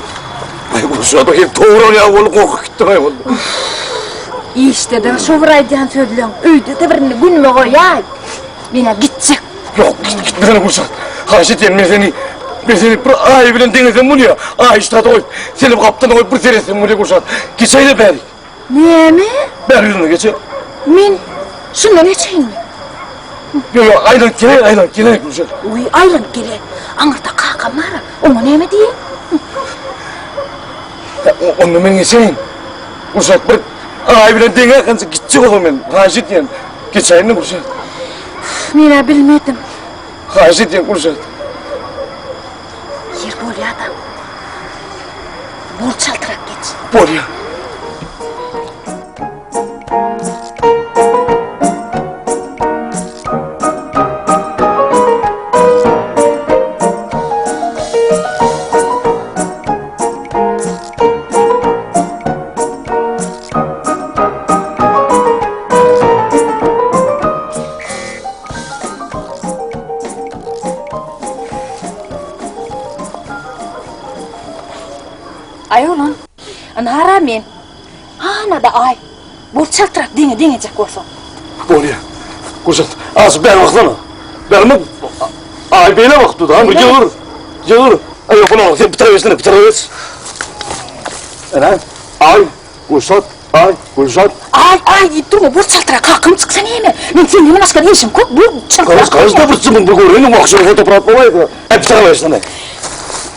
Aý gurşada hem towran ýa bolup gorkup gitdim aý boldy. Işde-de şo bir aýdýan sözleň, öýde-de bir indi günüme goýaý. Men-ä gitjek. Ýok, git, gitmesene Gülşat. Haýyş edýän, men seni, men seni bir aý bilen deňesem bolýa. Aý ştada goýup, seni gapdalda goýup bir seretsem bolýa Gülşat. Geçäý-de bärik. Näme? Bäri ýüzüne geçe. Men şundan geçeýinmi? Ýok, ýok, aýlanyp geleý, aýlanyp geleý Gülşat. Uý, aýlanyp geleý. Aňyrda kakam bar-a, oňa näme diýeýin? Onda men geçeýin. Gülşat bir aý bilen deňäýkänçe gitjek bolsam men, haýyş edýän. Geçäýin-de Gülşat. Men-ä bilmedim. Haýyş edýän Gülşat. Ýer bolýa-da. Bol çaltrak geç. Bolýa. Aý oglan, ynha-ra men. Hana-da aý. Bol çaltrak deňe deňejek bolsaň. Bolýa. Gurşat, az bäri baksana. Bäri bak. Aý beýle bakdy da, bir ýygyr. Ýygyr. Aý, ýok, olar, sen bir tarapa geçsene, bir tarapa geç. Ene, aý, Gülşat, aý, Gülşat. Aý, aý diýip durma, bol çaltrak, kakam çyksa näme? Men senden başga işim köp, bol çaltrak. Garaz, garaz da bir çybyň bir göreýin, wagşy fotoapparat bolaýdy. Aý, bir tarapa geçsene.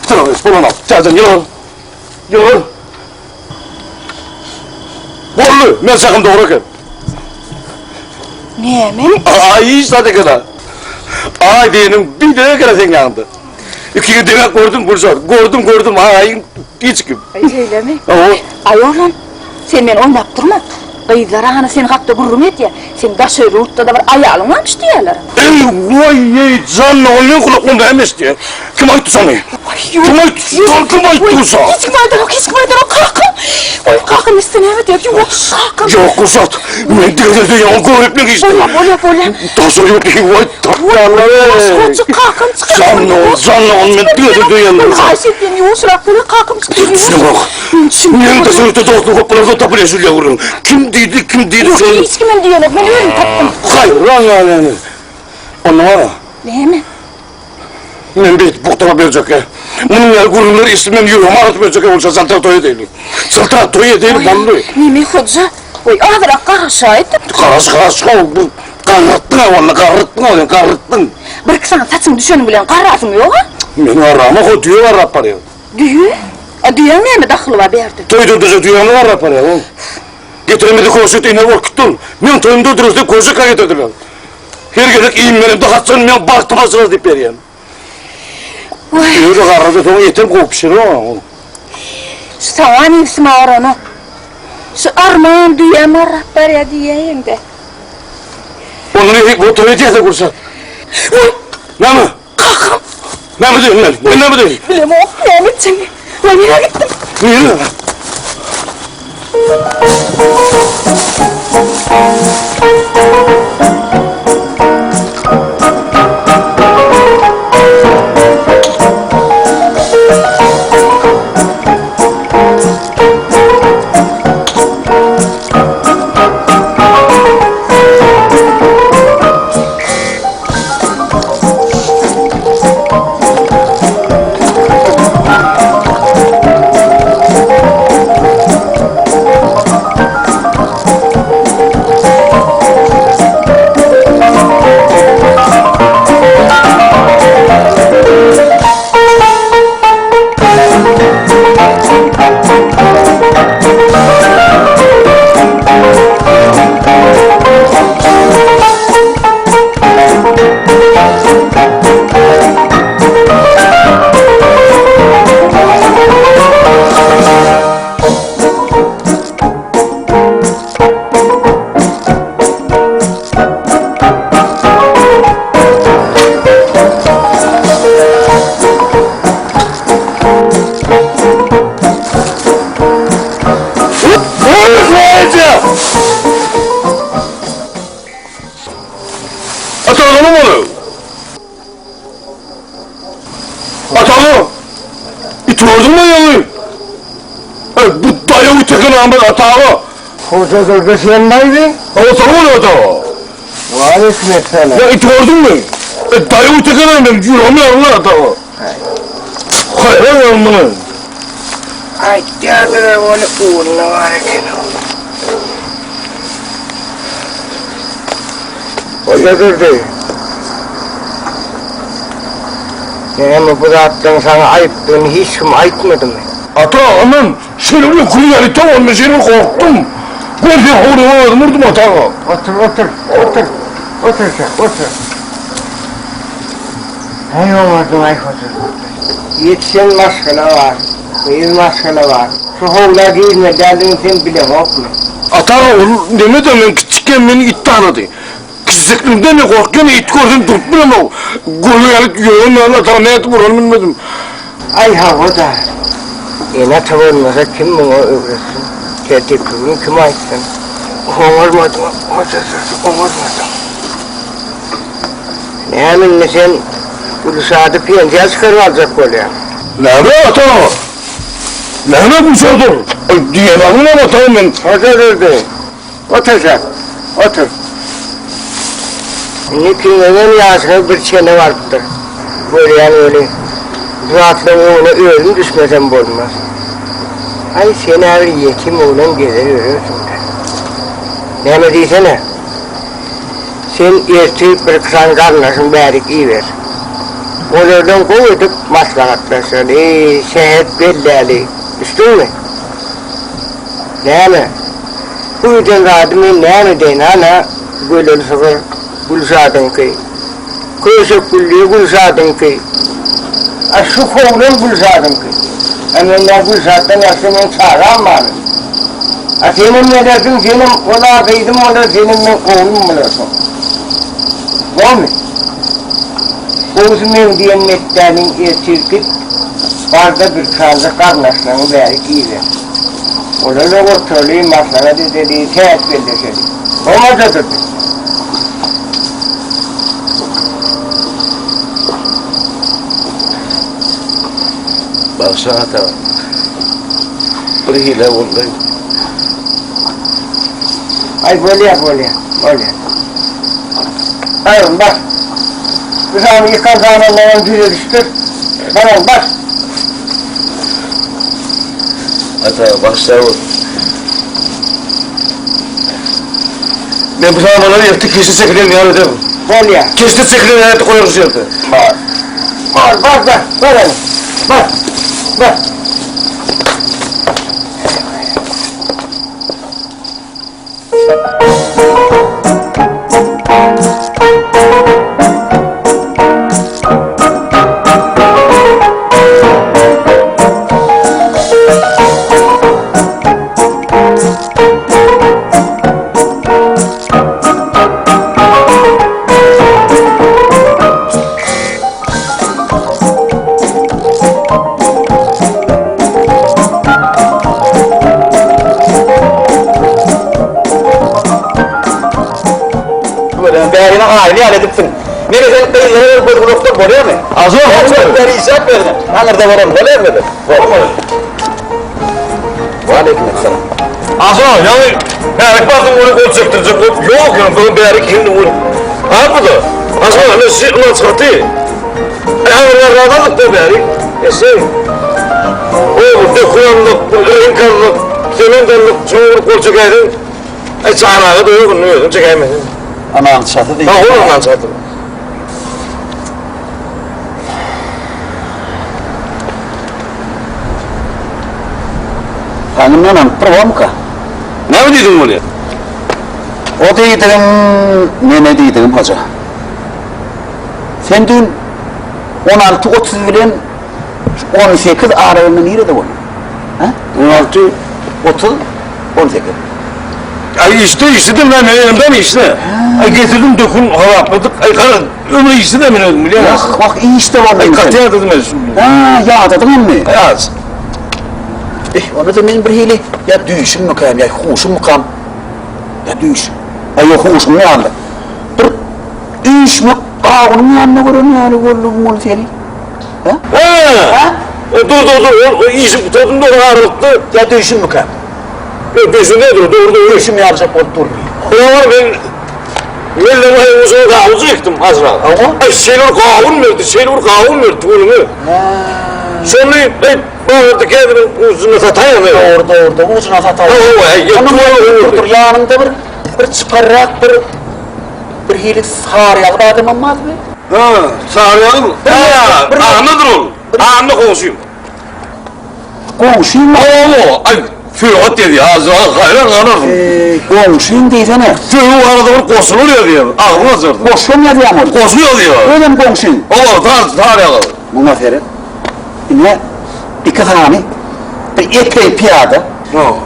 Bir tarapa geç, bolanok. Täzeden ýygyr. Ýygyr. Boldy, men çakym dogry eken. Näme? Aý, hiç zat eken-a. Aý diýeniň bir derek eken seň ýanyňda. Ikiňi deňäp gördüm, Gülşat. Gördüm, gördüm, aýyň hiç kim. Aý, şeýlemi? Hawa. Aý, oglan, sen meni oýnap durma. Gyzlar hany sen hakda gürrüň edýär. Seň daşary ýurtda-da bir aýalyň barmyş diýýärler. Eý, waý-eý, jan, ol meň gulaklarym näme eşidýär? Kim aýtdy şony? Kim aýtdy? Şony kim aýtdy şo? Hiç kim aýdanok, hiç kim aýdanok, kakam. Oý, kakam eşitse näme diýer? Ýuwaş, kakam. Ýok, Gülşat, men diňe ýaňy görüp men eşitdim. Bolýa, bolýa, bolýa. Daşary ýurt waý, tapýanlar eý. Ýuwaş, kakam çykar. Jan, jan, men diňe döýenler. Haýyş edýän, ýuwaşrak bol, kakam çykar. Düşünemok. Men daşary ýurtda dostum köp bolansoň tapylýar şul gürrüň. Kim diýdi, kim diýdi şony? Ýok, hiç kimem diýenok, men özüm tapdym. Haýran galýan. Onda bar-a. Näme? Men beýdip bukdama berjekkä. Munuň ýaly gürrüňleri eşidip men ýüregim agyryp berjekkä bolsa jaltrak toý edeýli. Jaltrak toý edeýli boldy. Neme hoja? Goý azyrak garaşaýdym. Garaş garaş how bu garrytdyň-a walla garrytdyň-a sen garrytdyň. Birki sany saçyň düşeni bilen garrasyň ýog-a? Men garramok ho düýe garrap barýar. Düýe? A düýäň näme dahyly bar bärde? Toýda düze düýäni garrap barýar ol. Getiremedi koşet iner bolup gitdi ol. Meň toýumda dürüsde koşeka getirdiler. Her gezek iým beremde haçan meň bagtym açylar diýip berýän. Özi garrady soň etem gowy pişirer oň. Şu saňa nebsim agyranok. Şu arman düýäm garrap barýa diýäýeňde. Onda ne bu toý edýäsä Gülşat? Oý! Näme? Kakam! Näme diýen men? Men näme diýen? Bilemok, näme etjegimi. Oý, nirä gitdim? Nirä? Atalım onu. Atalı. It gördün mü yalı? E, bu dayı uçakın Ahmet Atalı. Hoca Durdu sen miydin? Atalı mı Atalı? Aleyküm selam. Ya it gördün mü? E, dayı uçakın Ahmet. Yürüyorum ya Atalı. Hayır bunu. Aýtýarlar ony ugruna bar eken. Hoja Durdy. Näme bu zatlaryň saňa aýypdygyny hiç kim aýtmadymy? Ata, aman, şeýle bir öküz ýaly ite men şeýle bir gorkdum. Gör sen howluga özüm urdum ata. Otur, otur, otur. Otur sen, otur. Häý oňardyň-aý Hoja Durdy. Ýetişen maşgala bar, gyz maşgala bar. Şu howla girmeli däldigini sen bileňokmy? Ata, ol neme-de men kiçikken meni it tanady. Kiçijekligimden men gorkýan, it görsem durup bilemok. Göle ýaly ýören ýaly ata nädip uranyny bilmedim. Aý hawa-da, ene-ata bolmasa kim muňa öwretsin, tertipligini kim aýtsyn. Oňarmadyň, Hoja Durdy, oňarmadyň. Näme indi sen Gülşady pensiýa çykaryp aljak bolýaň? Näme ata? Näme Gülşadyr? Aý diýen ata men. Hoja Durdy, otur sen, otur. Indi ikiňizem ýaşyňyz bir çene barypdyr. Görýän weli. Bu zatlaryň öňüne özüm düşmesem bolmaz. Aý, sen-ä bir ýetim oglan gezer ýörersiň-dä. Näme diýsene? Sen ertir birki sany garyndaşyň bärik iber. Olardan gowy edip maslahatlaşaly, sähet belläli. Düşdüňmi? Näme? Bu eden zady men näme edeýin, ana, göleli sygyr Gülşadyňky. Köşek gülli Gülşadyňky. A şu howlam Gülşadyňky. A men nä Gülşatdan ýagşy meň çagam barmy? A senem gelersiň, senem ol-a gyzym bolar, senem meň oglum bolarsyň. Bormy? Gowusy meň diýen metdäniň ertir git, bar-da bir çaljak garyndaşlaryňy bärik iber. Olar-da oturaly, maslahat edeli, sähet belleşeli. Bolmasa durdy. Bagşa ata. Bir hile boldy. Aý bolýa bolýa bolýa. Aýrym bar. Bu sany ýykan samanlaram düzedişdir. Baran bar. Ata başla ol. Men bu samanlary ýerti keşde çekilen ýaly ederim. Bolýa. Keşde çekilen ýaly goýarys ýerde. Bar. Bar bar bar. Bar hany. Bar. Bar. Bärine aýly ýaly edipsiň. Meni sen gyzlara berip göz gulakdan bolýarmy? Azor, Azor, bäri işläp berdim. Aňyrda bolan bolýarmy? Bolmaz. Waleýkim esselam. Azor, ýaňy bärik bardyň ony gol çekdirjek bolup, ýok, ýöne bu bärik indi ol. Arpyda. Azor, indi şu ynanç gaty. Aňyrda razalykda bärik. Eşek. O dökün aldyk, reňk aldyk, sement aldyk, şoňa bir gol çekäýseň, aý çanaga doýar indi özüň çekäýmeseň. Anaň çaty diýip. Ha, ol anaň çaty. Saňa ynanyp bir bormyka? Näme diýdiň bolýa? O diýdigim, mene diýdigim hoja. Sen düýn 16 30 bilen 18 aralygynda nirede bolduň? Hä? 16 30 18. Aý işde işledim ben elimden işle. Ay getirdim dökün harapladık. Ay kara ömür işle de men özüm bilýän. Wah, wah işde bolduň. Ay gaty ýadadym men şu. Ha, ýadadyňmy? Ay az. Eh, onda da men bir hili ýa düýşümmikam, ýa huşummykam? Ýa düýş. Aý ýok, huşum ýaly. Bir üýşmek gawunyň ýanynda gören ýaly boldum ol seni. Hä? Hä? Dur, dur, dur, ol işi gutardym da aralykda. Ýa düýşümmikam? Ýok, düýşüm däl, dur, dogry, dogry. Düýşüm ýalyjak bolup dur. Olar men Mellem aýyň ujuna gawun çekdim azrak. Hawa. Aý, şeýle bir gawun berdi, şeýle bir gawun berdi tüweleme. Şony, aý, bazarda käbir ujuna sataýan. Dogry, dogry, dogry, ujuna sataýan. Hawa, aý, ýok, dur, ýanyňda bir bir çyparrak bir bir hili saryýagyz adamam barmy? Ha, saryýagyz. Ha, Annadyr ol. Anna goňşym. Goňşyň? Hawa, aý, söýget ýazýar, azrak haýran galarsyň. Eý, goňşyň diýsene. Söýgi barada bir goşgular ýazýar, agzyň açarsyň. Goşgam ýazýarmy ol? Goşgy ýazýar. Özem goňşyň? Hawa, sar, saryýagyz. Muňa seret. Ine, iki sany bir epeý pyýada,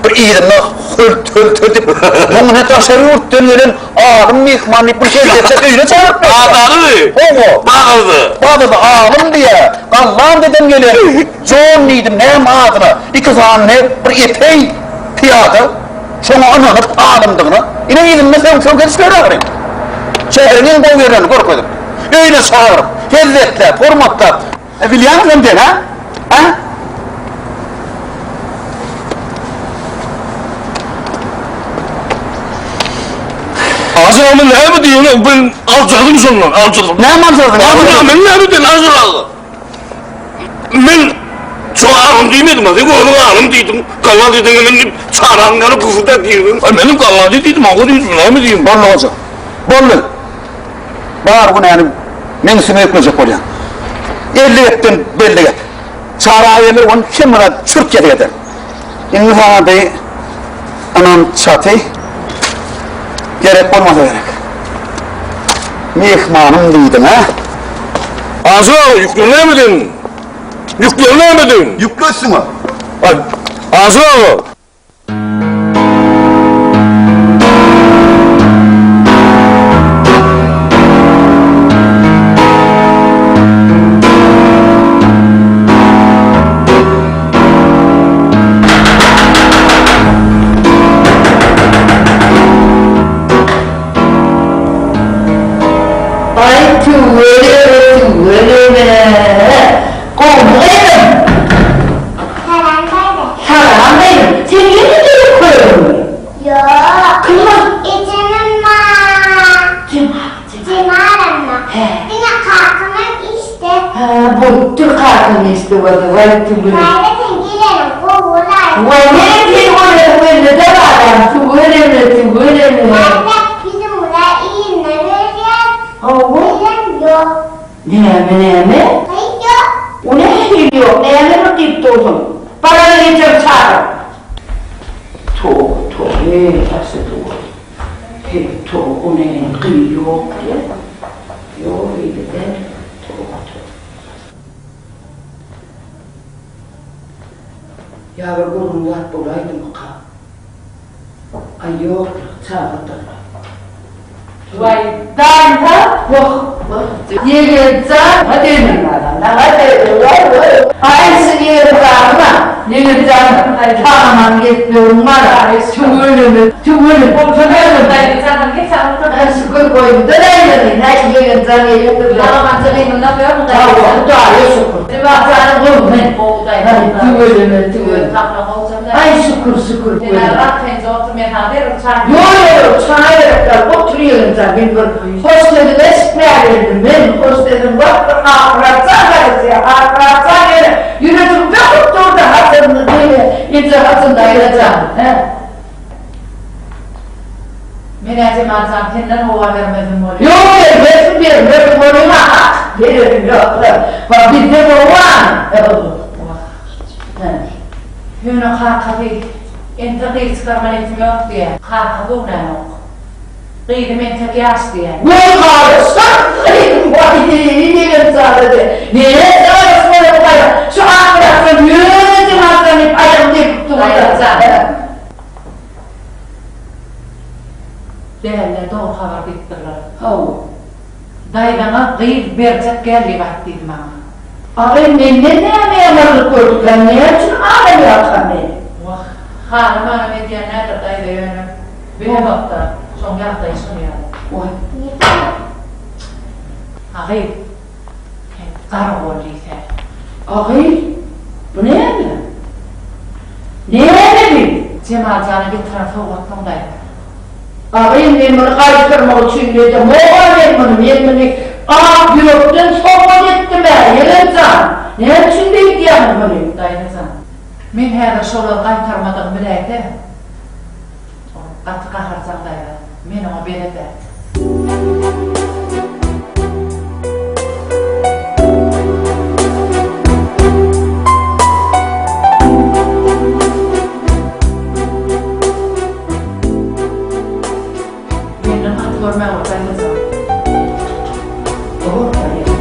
bir yzynda hölt-hölt edip, muň ine daşary ýurtdan gelen alym myhman diýip, bir hezzetjek öýüne çagyryp berýär. Bazarly? Hawa. Bazarda? Bazarda alym diýýär. Gollandiýadan gelen Jon diýdim, näme adyna, iki sany bir epeý pyýada şoňa ynanyp alymdygyna, ine yzynda söňk-söňk edip ýör ahyryn. Şäheriň iň gowy ýerlerini görkezip, öýüne çagyryp, hezzetläp, hormatlap, E bilýäňmi sen sen, ha? Ha? Azra men näme diýen, ben aljakdym şondan, aljakdym. Näme aljakdyň? Azra men näme diýen, Azra. Men şoňa alym diýmedim, sen özüň alym diýdiň. Gallazy diýdiň, men diýip çaraň ýaly gyzylda diýdiň. Aý menem gallazy diýdim, awa diýdim, näme diýdim? Boldy goja. Boldy. Bar günäni meň üstüme ýüklejek bolýaň. 50 gepden belli gep. Çary aga geler, ony hemme zat çürt kesik eder. Indi saňa bi ynam çaty gerek bolmasa gerek. Myhmanym diýdiň-ä? Aşyr aga, ýükleri näme edeýin? Ýükleri näme edeýin? Ýükle üstüňe. Aý, Aşyr aga! Aý tüweleme tüweleme. Gowmy gyzym? Salam daýza. Salam gyzym. Sen ýene gelip gördüňmi? Ýok. Kim bar? Ejemem bar. Kim bar? Jemalamma. Hä. Diňe kakamam işde. Hä, bolupdyr kakaň işde bolsa, waý tüweleme. Daýza sen geleniň gowy bolaýdy. Waý menem seni göresim geldi-dä balam, tüweleme, tüweleme. Daýza bizim uly iýinde berýär. Hawa. Bizem ýok. Näme, näme? Gyz ýok. O nähili ýok, näme bir diýip dursuň? Barana ejemi çagyr. Toba, toba, eý, hassy toba. Heý, toba, o näme, gyz ýok diýýä. Ýok, beýle däl. Toba, toba. Ýa bir gürrüň zat bolaýdymyka? Aý, ýok, ýok, çagyrdyrlar. Waý, daýza, wah, wah, ýegen jan, ha diýdim balam, ha diýdim, waý, waý. Aý, şu ýegen janyma, ýegen jan, sag-aman gelip ýörüň bala, tüweleme, tüweleme. Bolsa näme, daýza janym, geç alysana. Hä, şükür goýunda daýzany, hä, ýegen jan gelipdir. Sag-amança gynyndan ýörüň, daýza jan. Hawa, Hudaýa şükür. Juma janyň gowumy? Gowy daýza. Aý, tüweleme, tüweleme. Aý şükür şükür Sen arkaýynja otur men saňa derrew çaý Ýok ýok çaý gerek däl otur ýegenjan men bir hoş sözüňi eşitmäge geldim men hoş sözüň wah bir Akmyratjan garaşýar Akmyratjan ýöne ýüregim böküp durdy haçan diýe eje haçan daýzajan hä. Men-ä Jemaljan senden howa bermezim bolýa. Ýok bermersiň bermersiň onuň-a hak bererim ýok wah bizde gowy-a. Wah. Hä. Ýöne kakasy entek gyz çykarma niýetim ýok diýýär. Kakasy ownanok. Gyzym entek ýaş diýýär. Goý galyşsyn gyzym waý diýen çagady. Nere çagasy bolar bu gaýra. Şu Akmyratdan ýöne Jemaljan diýip aýagyny depip dur. Daýza. Däliler dogry habar diýipdirler. Hawa. Daýzaňa gyz berjek gel diýip aýt diýdi maňa. Agy menden näme ýamanlyk gördükä näme üçin aglaýarka men. Wah, haly-manam edýän däldir daýza ýöne bilemokda, şoň ýagdaýy şol ýaly. Waý. Agy, sen garagol diýsä. Agy, bu näme? Näme bi? Jemal jana getiren sowgatlyň daýza. Agyn men muny gaýtarmak üçin edemog-a men muny, men muny ak ýürekden sowgat etdim-ä, ýegen jan! Näme üçin beýdýäňiz muny? Daýza jan, men häzir şolary gaýtarmadygymy biläýse, ol gaty gaharjaň daýza, men oňa belet-ä. Menden gaty görmäň ol daýzajan. Bor daýza.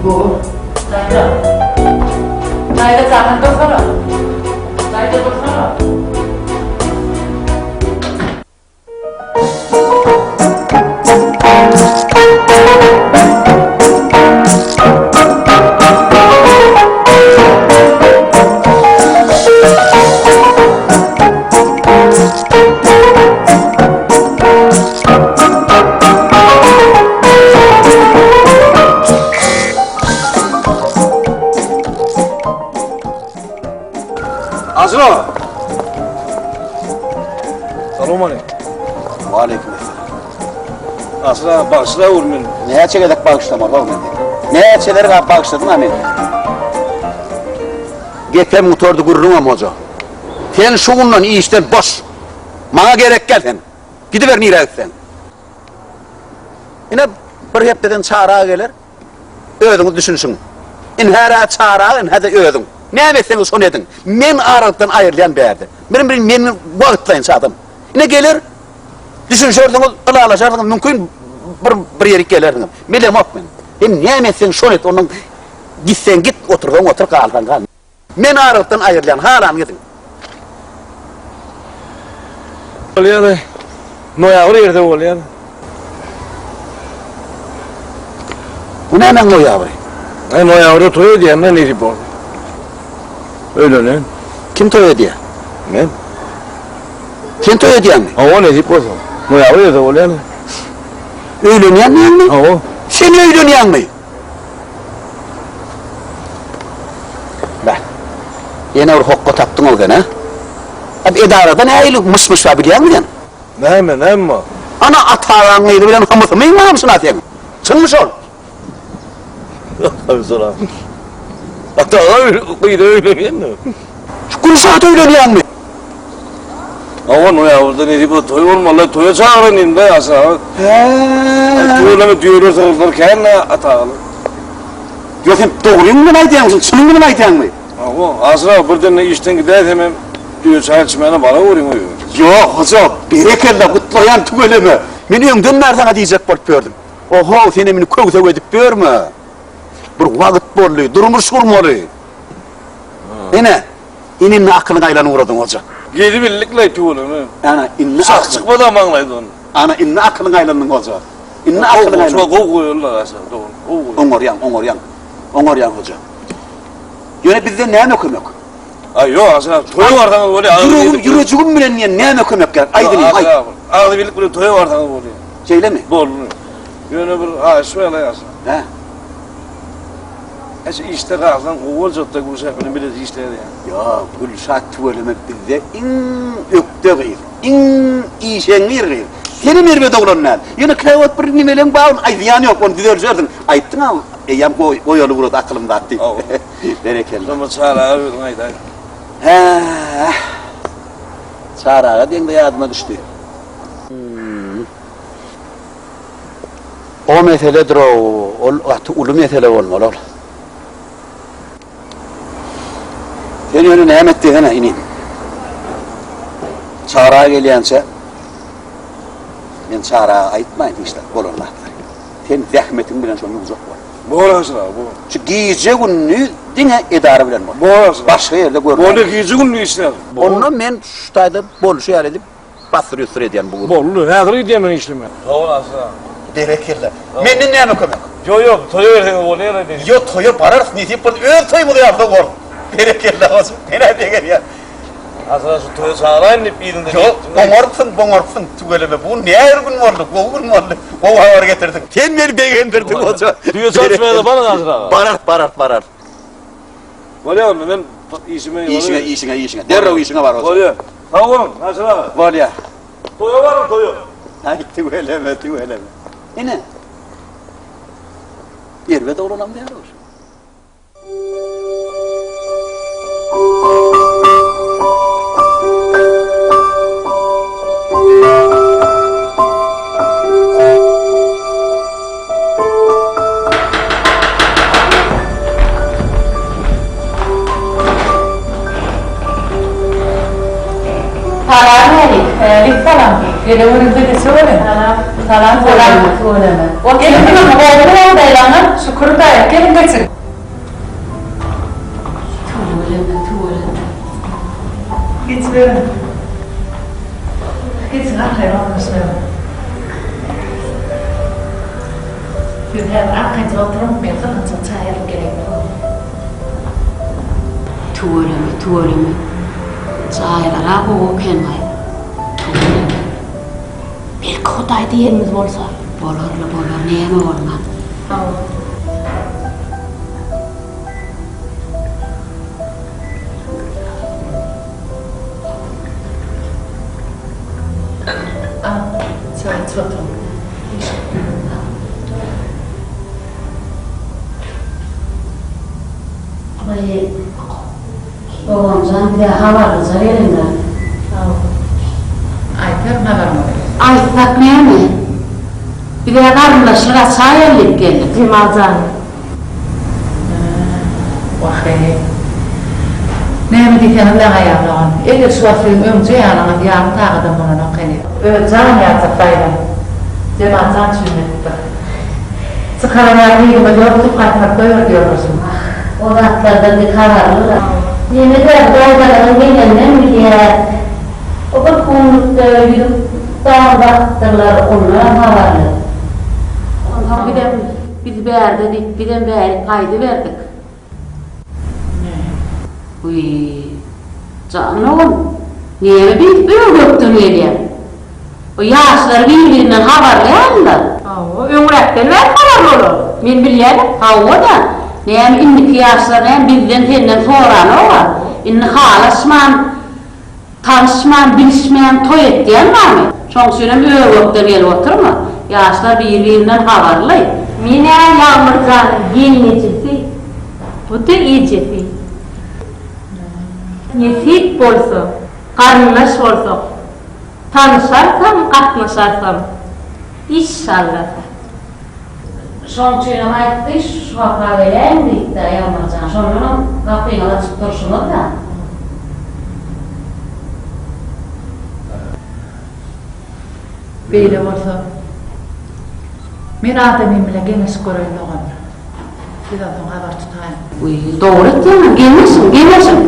Bor. Daýza. Daýza jan dursana. Daýza dursana. Azra! Salam aleyküm. Waleýkim esselam. Aşyr aga bagyşla ur meni. Näçe gezek bagyşlamaly ol meni. Näçeler gap bagyşladyň a meni. Gepem gutardy gürrüňem hoja. Sen şu günden işden boş. Maňa gerek gel sen. Gidiber nirä gitseň. Ine bir hepdeden Çary aga geler. Özüňiz düşünişiň. Inhä-rä Çary aga, inhä-de özüň. Näme etseňiz şony ediň. Men aralykdan aýrylýan bärde. Birin birin men wagtlaýynça adam. Ine geler. Düşünişersiňiz, ylalaşarsyňyz, mümkin bir bir ýerik gelersiňiz. Bilemok men. Sen näme etseň şony et, ondan gitseň git, otursaň otur, galsaň gal. Men aralykdan aýrylýan, halanyňy ediň. Bolýar-aý. Noýabr ýerde bolýar. Bu nämäň noýabry? Aý noýabrda toý edýän-dä nesip bolsa. Öýlenen. Kim toý edýär? Men. Sen toý edýäňmi? Hawa, nesip bolsa. Noýabr ýerde bolýar. Öýlenýän diýýäňmi? Hawa. Sen öýlenýäňmi? Beh. Ýene bir hokga tapdyň-ow sen, hä? A edarada nähili myş-myş bar bilýäňmi sen? Näme, näme bar? Ana, Ata agaň gyzy bilen hymysymyň barmyşyn-a seň? Çynmy şol? Ýok, Ata aga gyzy öýlenýänmi? Şu Gülşat öýlenýänmi? Hawa, noýabrda nesip bolsa toý bolmaly, toýa çagyran indi Aşyr aga. Hä. Tüweleme düýeler sygyrlar kän-ä Ata agalar. Ýok, sen dogryňy bilen aýdýaňmy, çynyň bilen aýdýaňmy? Hawa, Aşyr aga birden-de işden gidäýsem hem düýe çaý içmäne baraweriň öýüňe. Ýok, hoja, berekella, gutlaýan tüweleme. Men öňden bäri saňa diýjek bolup ýördüm. Oho, senem indi köwsek edip ýörme. Bir wagt boldy, durmuş gurmaly. Ine, ine indi akylyňa aýlanyp ugradyň hoja. Gezibildik-laý tüweleme. Ana, indi Şah çykmady maňlaýdan. Ana, indi akylyňa aýlandyň hoja. Indi akylyňa aýlandyň. Gowy goýarlar aşa, dogry. Gowy goýarlar. Oňarýaň, oňarýaň. Oňarýaň hoja. Ýöne bizden näme kömek? Aý, ýok, aşa, toýa barsaňyz bolýar. Ýüregim, ýürejigim bilen diýen näme kömek gerek? Aýdyň, aýt. Agzybirlik bilen toýa barsaňyz bolýar. Şeýlemi? Boldy. Ýöne bir haýyş bar-laý aşa. Hä? Şu işde galsaň gowy boljakda Gülşat bilen bile işlär ýaly. Ýok, Gülşat tüweleme bizde iň ökde gyz, iň işeňňir gyz. Senem erbet oglan däl. Ýöne käwagt bir nimeleň bar, ony aýdýan ýok, ony düzelşersiň. Aýtdyň-a, eýýäm goýaly ugrady akylym zat diýip. Berekella. Şonda Çary aga özüň aýdaý. Hä-ä. Çary aga diýeňde ýadyma düşdi. O meseledir-ow, ol gaty uly mesele bolmaly ol. Sen ýöne näme et diýsene, inim. Çary aga gelýänçä, men Çary aga aýtmaýyn hiç zat bolan zatlary. Sen zähmetiň bilen şony ýuwjak bol. Bor Aşyr aga, bor. Şu gije-gündiz diňe edara bilen bol. Bor Aşyr aga. Başga ýerde görme. Bolýa, gije-gündiz işlärin. Onda men şu taýda bolşy ýaly edip Bassyr-ýussur edýän bu gürrüň. Boldy, häzir gidýän men işleme. Sag bol Aşyr aga. Berekella. Menden näme kömek? Ýok, ýok, toýa berseňiz bolýar-a diýdim. Ýok, toýa bararys, nesip bolsa öz toýumyzy ýazsak bor. Berekella, hoş, men-ä begenýän. Aşyr aga şu toýa çagyraýyn diýip yzynda Ýok, oňarypsyň, boňarypsyň, tüweleme. Bu gün nähili gün boldy, gowy gün boldy. Gowy habar getirdiň. Sen meni begendirdiň, hoja. Düýe çaçmaýa-da baryň Aşyr aga. Bararys, bararys, bararys. Bolýar onda, men işime Işiňe, işiňe, işiňe. Derrew işiňe bar, hoja. Bolýar. Sag boluň, Aşyr aga. Bolýar. Toýa baryň, toýa. Aý, tüweleme, tüweleme. Ine. Erbet oglanam däl ol. Salam älik. Älik salam. Geleweriňde geçeweriň. Salam. Salam salam. Tüweleme. Gelipsiňizmi gowumy ýagdaýlaryňyz? Şükür daýy. Geliň geçiň. Tüweleme tüweleme. Geçiberiň. Geçiň arkaýyn ornaşyň. Siz häzir arkaýynja oturyň, men gyzgynjak çaý alyp geleýin. Tüweleme, tüweleme. Jaýlar-a gowy eken-laý. Tüweleme. Belki Hudaý diýenimiz bolsa. Bolar-la, bolar, näme bolmaz. Hawa. Al, çaý içip oturyň. Aý, doganjan bize habarlyja geliň-dä. Aýtaryn habarymyzy. Aýtsak näme? Biz-ä garyndaşlyk açaýaly diýip geldik. Jemal jan. Wah-eý. Näme diýseňiz maňa aýal dogan. Edil şu wagt siziň öňje ýanyňyz ýarym sagadam bolanok heniz. Öz jan ýaljak daýzam. Jemal jan üçin edipdir. Çykaran ýaly gyzymyz ýok diýip gaýtaryp goýberdi ýoldaşym. Wah, o zatlardan biz habarlydyr. Neme-dä, daýzalaryň gelenden bilýäs. O bir günlükde ýüzük dagy dakypdyrlar, ondanam habarly. Onsoň bizem Biz bärde diýip, bizem bärik gaýdyberdik. Wiý, jan ogul, näme beýdip ör-gökden gelýäň? Bu ýaşlar bir-birinden habarly ýaly-la. Hawa, öňräkden bäri habarly olar. Men bilýänem. Hawa-da, näme indiki ýaşlar näme bizden-senden soranok-a. Indi halaşman, Tanyşman, bilişmän toý etýän barmy? Şoň üçinem ör-gökden gelip oturma. Ýaşlar bir-birinden habarly. Men-ä Ýagmyrjanyň gelnejesi, bu-da ejesi. Nesip bolsa, garyndaş bolsak, tanyşarsam, gatnaşarsam. Işşallasa. Şoň üçinem aýtdy, şu gapa geläýiň diýip-dä, Ýagmyrjan. Şondanam gapyňyzy açyp durşuňyz-da. Beýle bolsa, men adamym bilen geňeşip göreýin dogan. Siz onsoň habar tutaýyň. Wiý, dogry etýäňiz, geňeşiň, geňeşiň.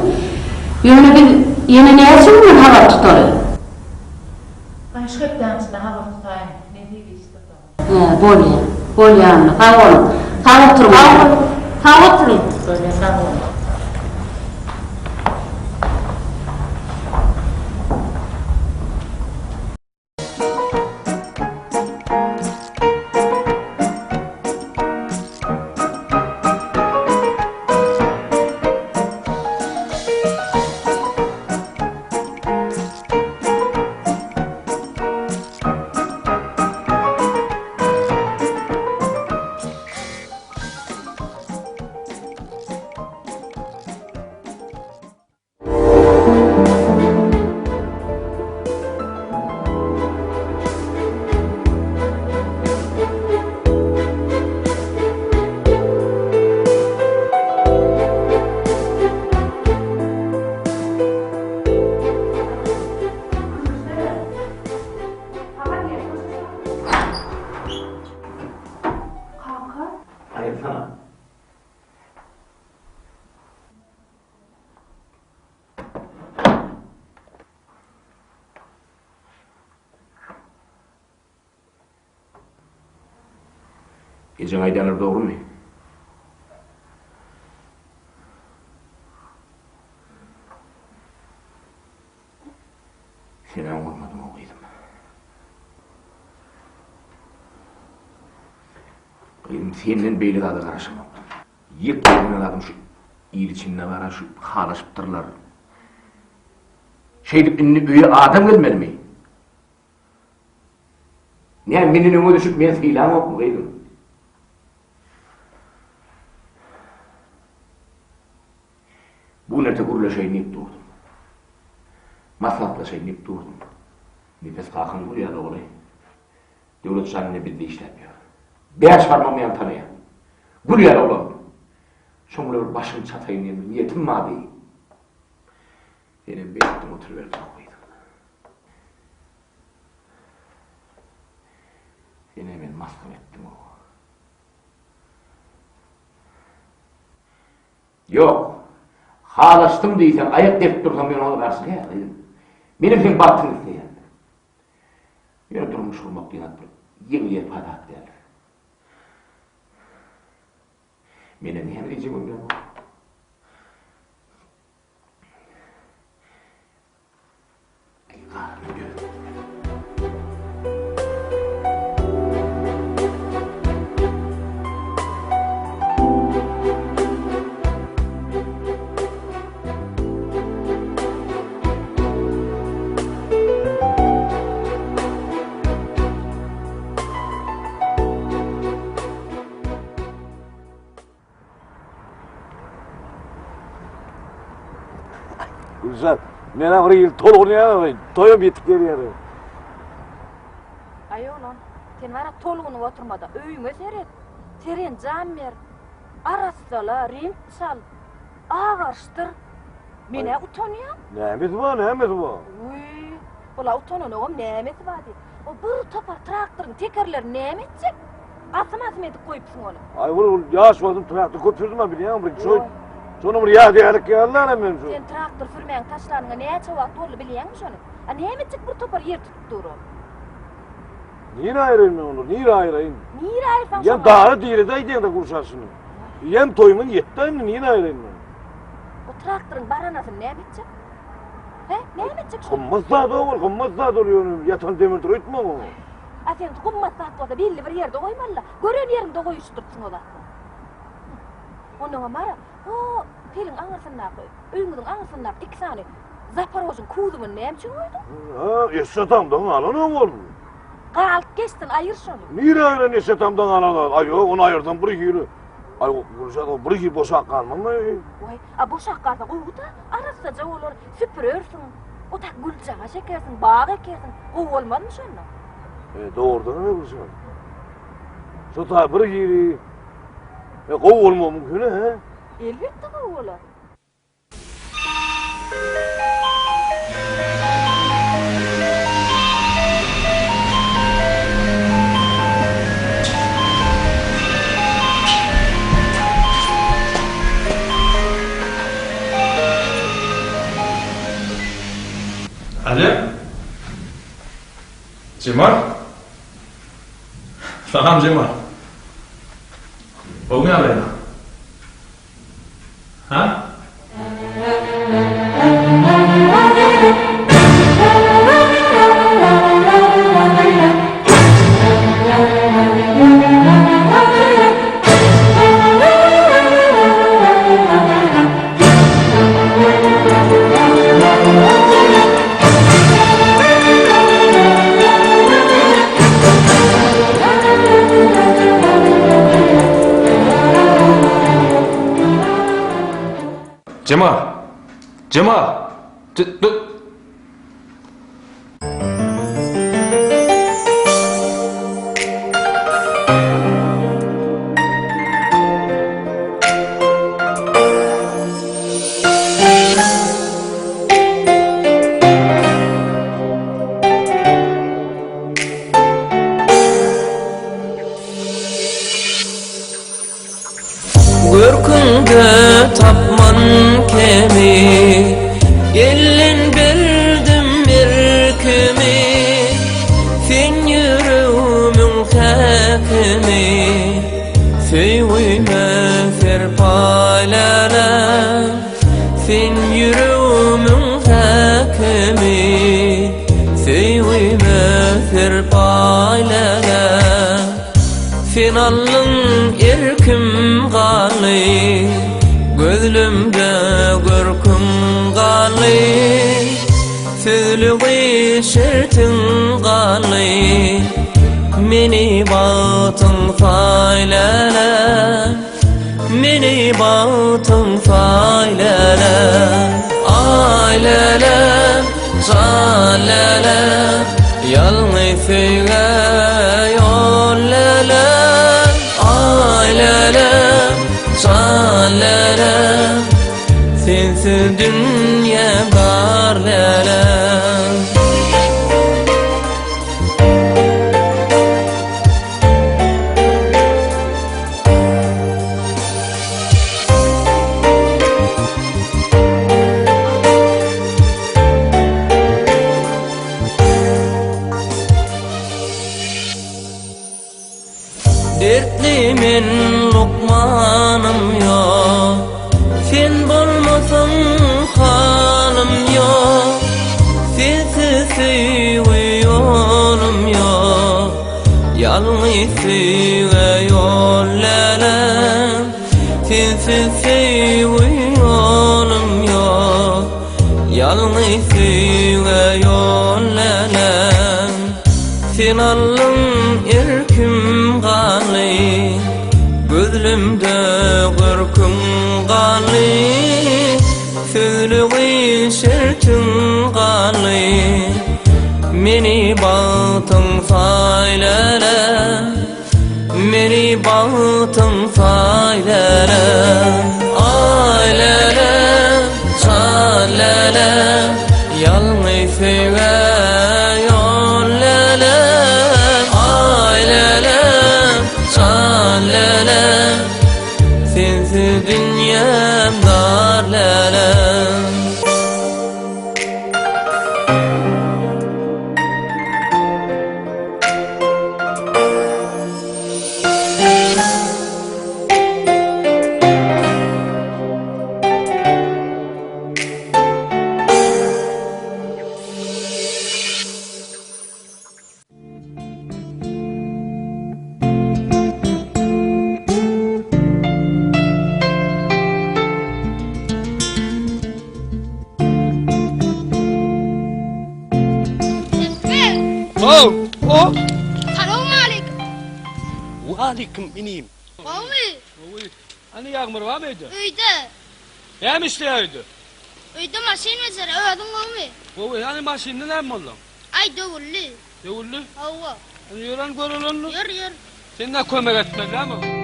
Ýöne biz ýene näçe günden habar tutaly? Aý, şu hepdäniň içinde habar tutaýyň. Nesip işdir dogan. Hä, bolýa. Bolýa onda. Sag boluň. Sag oturyň. Sag boluň. Sag oturyň. Bolýa, sag boluň. Kaka. Aýtsana. Ejeň aýdýanlary dogrumy? Sen-ä oňarmadyň-ow gyzym. Gyzym, senden beýle zada garaşamokdym. Ýek ýegene zadym şu il içinde bar-a şu halaşypdyrlar. Şeýdip indi öýe adam gelmelimi? Näme menden öňe düşüp meni sylaňokmy gyzym? Bu gün erte gürleşeýin diýip durdum. Maslahatlaşaýyn diýip durdum. Nepes kakaň gül ýaly ogly. Döwlet jan indi bizde işläp ýör. Bäş barmagym ýaly tanaýan. Gül ýaly oglan. Şoň bilen bir başymy çataýyn diýen bir niýetim bardy. Senem beýtdiň oturyberdiň gyzym. Senem meni masgara etdiň o. Ýok. Halaşdym diýseň, aýak depip dursaň men oňa garşy däl gyzym. Menem seň bagtyňy isleýän. Ýöne durmuş gurmak diýen zat bir ýeňil-ýelpaý zat däldir. Menem näme diýjegimi bilemok. Gülşat. Men bir ýyl tolgunýan, toýam ýetip gelýär. Aý oglan, sen bara tolgunyp oturmada, öýüňe seret. Serenjam ber. Arassala, reňk çal. Agaryşdyr. Men-ä utanýan. Nämesi bar, nämesi bar? Wiý, bula utananogam nämesi bar diý. O bir topar traktoryň tekerlerini näme etjek? Asym-asym edip goýupsyň ony. Aý, ol ol ýaş wagtym traktor köp sürdüm ben bilýäňmi bir şo. Şony bir ýadygärlik ýalylar men şu. Sen traktor sürmäni taşlanyňa näçe wagt boldy bilýäňmi şony? A näme etjek bir topar ýer tutup dur ol. Nirä aýyraýyn men onları? Nirä aýyraýyn? Nirä aýyrsaň Ýa dagy direde aýdýaň-da Gülşat şuny. Ýem toýumyz ýetdi indi nirä aýyraýyn men? O traktoryň baranasyny näme etjek? He, näme etjek şony? Gymmat zat ol, gymmat zat ol ýöne ýatan demirdir öýtme oňa. A sen gymmat zat bolsa belli bir ýerde goýmaly-la. Gören ýeriňde goýuşdyrpsyň o zatlary. Onnoňam bara, ho, peliň aňyrsyndaky, öýüňiziň aňyrsyndaky iki sany Zaporožyň kuzowyny näme üçin goýduň? Ha, eşek atamdan galan o bol. Galyp geçsin, aýyr şony. Nirä aýyran eşek atamdan galan zat? Aý, ýok, ony aýyrsam bir hili. Aý, Gülşat, o bir hili boşap galmazmy? Waý, a boşap galsa gowy-da, arassaja bolar, süpürersiň. O tak güljagaş ekersiň, bag ekersiň. Gowy bolmazmy şonda? E, dogrudanam Gülşat. Şo taý bir hili. E, gowy bolmagy mümkin, he? Elbetde gowy bolar. Alo. Jemal. Salam Jemal. Gowymy ýagdaýlar? Ha? Jemal! Jemal! Görküňde tapman kemi Elden berdim erkimi Sen ýüregimiň häkimi Söýgüme serpaýlana Sen ýüregimiň häkimi Söýgüme serpaýlana Sen aldyň erkim galdy, Gözlemde görküň galdy, Sözlügi şertiň galdy, Meni bagtyň saýlala, Meni bagtyň saýlala. Aý läle, jan läle, Ýalňyz söýgä ýol läle. Aý läle, jan läle, Sensiz dünýä bar läle. Dertli men lukmanym ýok Sen bolmasaň halym ýok Sensiz söýgi ýolum ýok Ýalňyz söýgä ýol läle Sensiz söýgi ýolum ýok Ýalňyz söýgä ýol läle Sen aldyň erkim galdy Gözlemde görküň galdy Sözlügi şert. Meni bagtyň saý läläm Meni bagtyň saý läläm Aý läläm, jan läläm Ýalňyz söýgä ýol läläm Aý läläm, jan läläm Sensiz dünýäm dar läläm. Oh, oh. Salam aleyküm. Wa aleyküm inim. Gowmy? Gowy. Ana Ýagmyr barmy öýde? Öýde. Näme işleýär öýde? Öýde maşyn bejerýär. Özüň gowmy? Gowy. Hany maşynda näme boldy? Aý döwüldi. Döwüldi? Hawa. Hany ýören görelenmi? Ýör, ýör. Sen nä kömek etmeli dämi?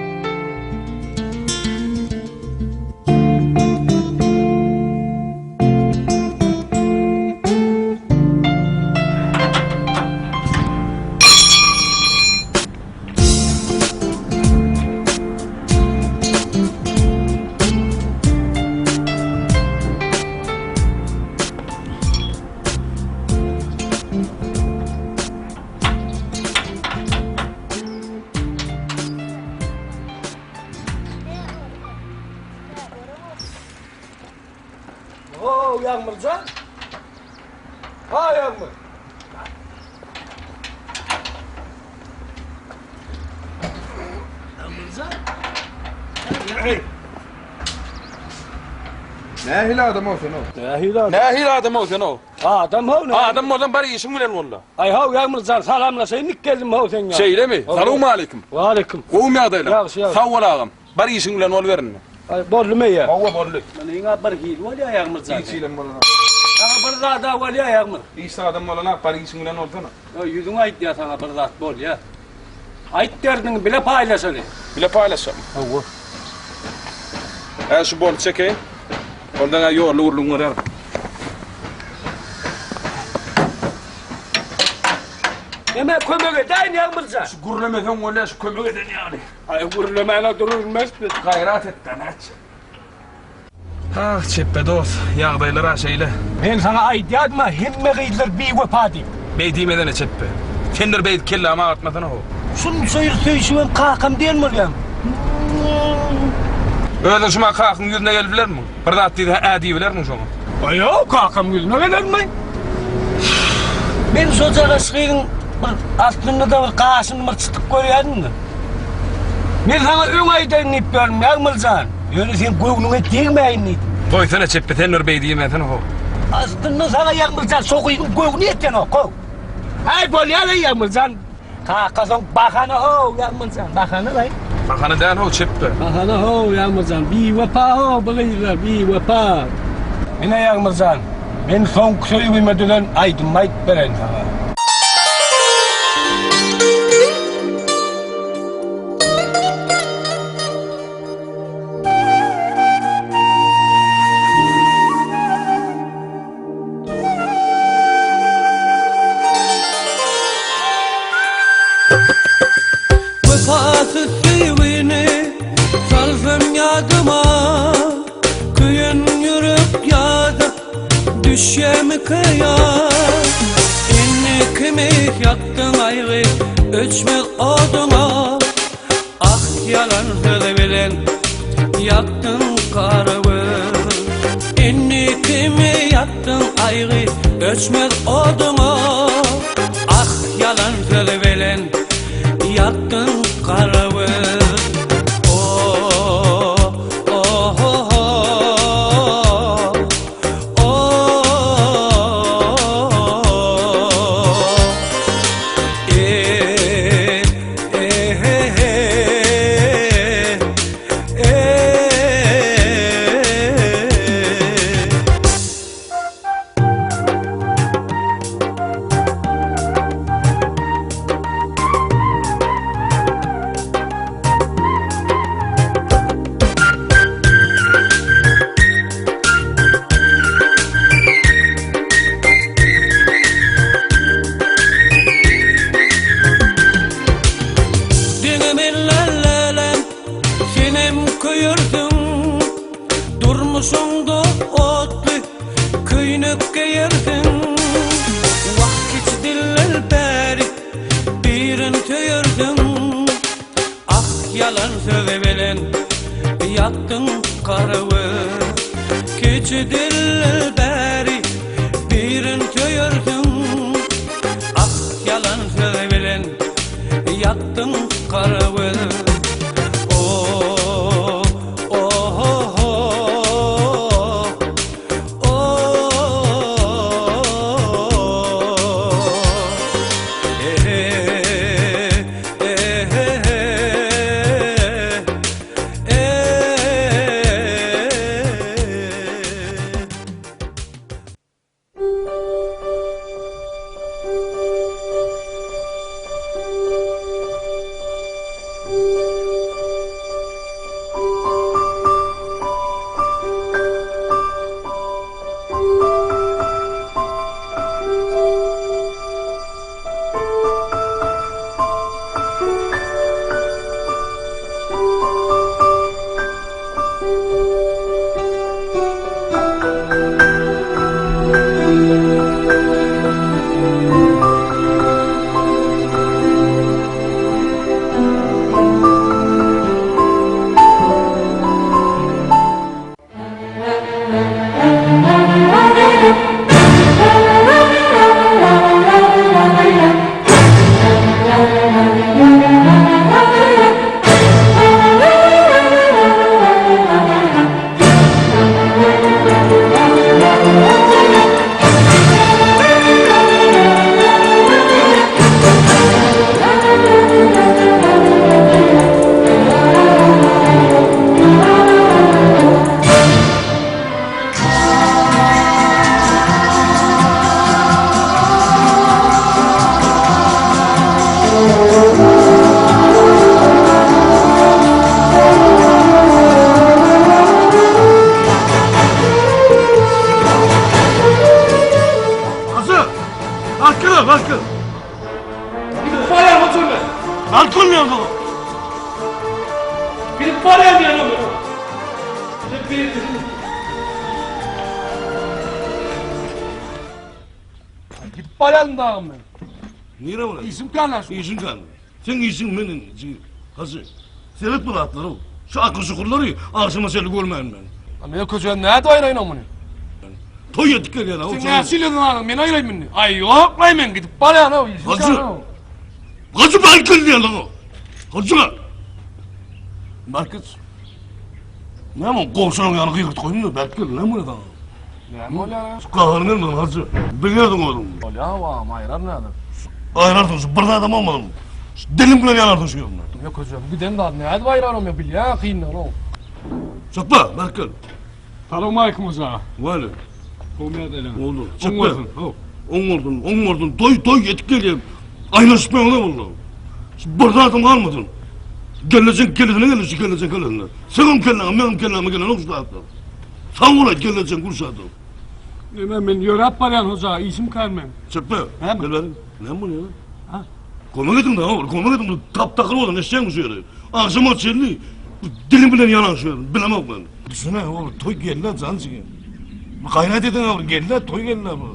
Oh, Ýagmyrjan. Ha, Ýagmyr. Ýagmyrjan. Hey. Nähili adam o sen o? Nähili adam? Nähili adam o sen o? Adam how ne? Adam bolsaň bar işiň bilen bolda. Aý how Ýagmyr jan salamlaşaýyn dik geldim how sen ýa. Şeýlemi? Salowmaleýkim. Waleýkim. Gowumy ýagdaýlar? Ýagşy ýagşy. Sag bol agam. Bar işiň bilen boluber indi. Aý boldumy eýýä? Hawa boldy. Munyňa bir hili bolýa Ýagmyr jan. Hiç hilem bolanok. Saňa bir zada bolýa Ýagmyr. Hiç zadam bolanok bar işiň bilen bolsana. Ýo ýüzüň aýdýa saňa bir zat bolýa. Aýt derdiňi bile paýlaşaly. Bile paýlaşjakmy? Hawa. Hä şu boly çekeýin. Ondan hä ýolly gürrüň bererin. Neme kömek edäýin Ýagmyrjan? Şu gürlemeseň bolýa şu kömek eden ýaly. Aý gürlemäne durulmaz biz. Gaýrat et-dä nätjek. Ah, Çepbe dos, ýagdaýlar-a şeýle. Men saňa aýdýadym-a, hemme gyzlar biwepa diýip. Beý diýmesene, Çepbe. Sen bir beýdip kellämi agyrtmasana-how. Şunça ýyl söýşübem kakam diýen bolýaň. Özüň şumat kakaň ýüzüne gelip bilermiň? Bir zat diýse, hä diýibilermiň şoňa? Aý, ýok, kakam ýüzüne gelermi? Men şojagaş gyzyň bir aslynda-da bir gaşyny bir çytyp görýärdim-de. Men saňa öň aýdaýyn diýip ýörün, Ýagmyr jan. Ýöne seň göwnüňe degmäýin diýdim. Goýsana Çepbe, sen bir beý diýmesene how. Aslynda saňa Ýagmyr jan şo gyzyň göwni ýetenok how. Aý bolýa-laý Ýagmyr jan. Kakasoň bahana how Ýagmyr jan, bahana-laý. Bahana däl how Çepbe. Bahana how Ýagmyr jan, biwepa how bu gyzlar, biwepa. Ine Ýagmyr jan, men soňky söýgime düzen aýdymy aýdyp bereýin saňa. Wepasyz söýgini salsam ýadyma Köýen ýürek ýada düşýärmikä ýa Indi kimi ýakdyň aýgy öçmez oduňa Ah ýalan söz bilen ýakdyň gara göz Indi kimi ýakdyň aýgy öçmez oduňa Ah ýalan söz bilen ýakdyň gara göz Oh oh oh oh Eh Eh. Niçe dilberi birin söýersiň Ah ýalan söz bilen ýakdyň gara göz Oh oh oh oh Gidip barýaryn dagym men. Nire bolýar? Işim kän şu. Işiň kän. Seň işiň meniň jigim. Hajy. Seret bu zatlary. Şu akyl şukurlary agşama çenli görmäýin men. A men köçeden nädip aýraýyn muny? Toý edip gelýän Sen näçe ýyl öňüň men aýraýyn indi. Aý ýok laý men gidip barýan o işim Hajy. Hajy ben gelýän o. Hajy. Markus. Näme goňşularyň ýanyna gygyrt goýma, berk gel, näme bolýar saňa? Näme bolýar? Şu gaharyň gelmedi, hajy. Bilýärdiň özüň. Bolýar, wam, aýrar nädip? Aýrarsyň, şu bir zadam bolmadyň. Şu diliň bilen ýanarsyň şu ýerinde. Ýok, hajy, giden zat nädip aýrar men bilýän kynlygyny. Çykma, berk gel. Salowmaleýkim hoja. Wale. Gowy ýagdaýlar. Boldy. Oň bolsun. How. Oň bolsun, oň bolsun. Toý, toý edip gelýän. Aýlanyşmaň ne boldy? Şu bir zadam galmasyn. Gelnejeň kellesine geldi, şu gelnejeň kellesine. Seňem kelläňe, meňem kelläme gelenok şu zatlar. Sag bol aýt, gelnejeň Gülşada. Neme men ýöräp barýan hoja, işim kän meň. Çekme. Näme? Gel bäri. Näme bolýar? Ha? Kömek ediň da, kömek ediň. Tap takyr bolan eşeğim şu ýeri. Agşama çenli dilim bilen ýanan şu ýeri. Bilemok men. Düşüne ol toý geldi jan jigim. Gaýrat ediň ol geldi toý geldi bu.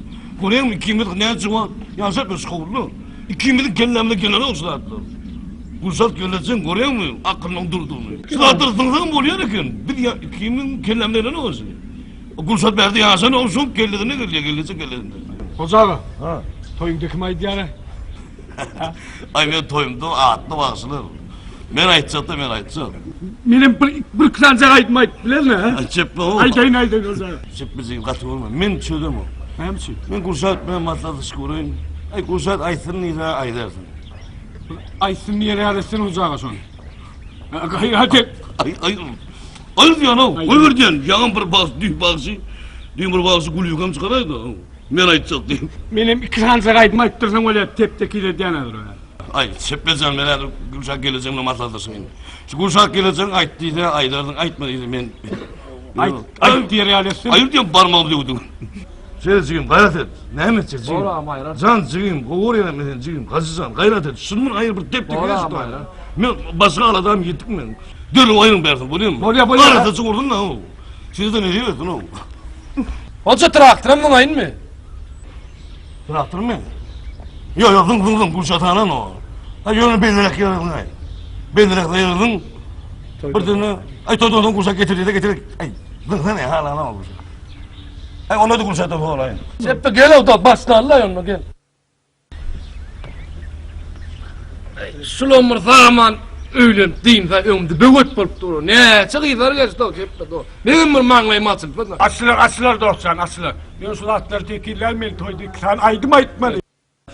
Görýäňmi ikimiz näçe wagt ýaşap biz howly. Ikimiziň kellämize gelenok şu zatlar. Gülşat geleceň görýäňmi akylynyň durdugyny. Şu zatlar zyňsaň bolýar eken. Biz ýa ikimiziň kellämize gelenok şu. Gülşat bärde ýaşan ol şoň kellesine gelýär gelneje kellesine. Hoja aga. Ha. Toýuňda kim aýdýar? Aý men toýumda atly bagşylar. Men aýtjakda men aýtjak. Menem bir bir iki sanjak aýdym aýdyp bilerin ha. Aý çepme o. Aýdaýyn aýdaýyn hoja. Çepmejigim gaty görme. Men çözemok. Näme üçin? Men Gülşat bilen maslahatlaşyp göreýin. Aý Gülşat aýtsyn diýse aýdarsyn. Aýtsyn diýer ýaly etsin hoja aga şony. Gaýrat et. Aý aý. Aý diýen o. Goýber diýen. Ýaňam bir bagşy, düýn bagşy. Düýn bir bagşy gülýükam çykaraýdy. Men aýtjak diýip. Menem iki sanjak aýdym aýtdyrsaň bolýar, tep-tekiz edýän häzir o. Aý, Çepbejan, men häzir Gülşat gelejegim bilen maslahatlaşaýyn. Şu Gülşat gelejegin aýt diýse, aýdarsyň, aýtma diýse men Aýt, aýt diýer ýaly etsin. Aýyr diýen barmagymy döwdüň. Şeýle jigim, gaýrat et. Näme etjek jigim? Boram aýrar. Jan jigim, gowy görýän men seni jigim, Hajy jan, gaýrat et. Şundan aýyr bir tep-tekiz Boram et. aýrar. Men başga aladam ýetik men. Derrew aýryň bersin, bolýarmy? Bolýar, bolýar. Arasy çugurdyn-da, o. Sizde nesip etsin ow. Hoja traktoram zyňaýynmy? Traktormy? Ýok, ýok, zyň, zyň, zyň, Gülşat anan o. Ha, ýöne belliräk ýere zyňaý. Belliräk ýere zyň. Bir döne, aý, toýdan soň Gülşat getir diýse getir. Aý, zyňsana, halana ol Gülşat. Aý onda-da Gülşatdan soraýyn. Çepbe gel da başlarlaý onda gel. Şulam bir zaman öýlenip dynsa öňümde böwet bolup dur. Näçe gyzlar geçdi o çepbe do. Meňem bir maňlaýym açylsa. Açylar, açylar dostjan, açylar. Men şu zatlary tekizläýin, men toýda iki sany aýdym aýtmaly.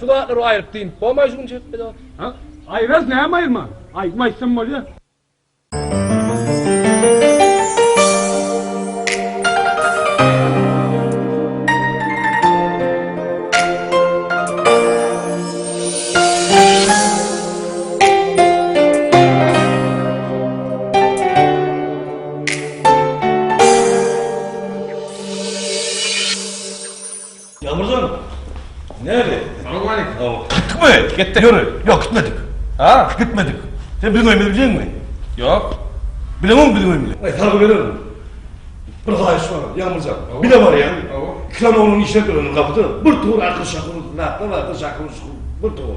Şu zatlary aýryp dynyp bolmaý şu gün çepbe dost. Ha? Aýyras näme aýyrman? Aýdym aýtsam bolýa. Ýagmyrjan, näli? Salowmaleýkim. Gitdikmi? Gitdik. Ýöre, ýok gitmedik. Ha? Gitmedik. Sen biziň öýümizi bilýäňmi? Ýok. Bileňokmy biziň öýümizi? Aý, salgy bererin. Bir haýyş bar, Ýagmyrjan. Bile barýaň. Iki sany oglan işläp ýör onuň gapyda. Bir tor akyr-şakyr, zatlar bardy, şakyr-şukur, bir tor.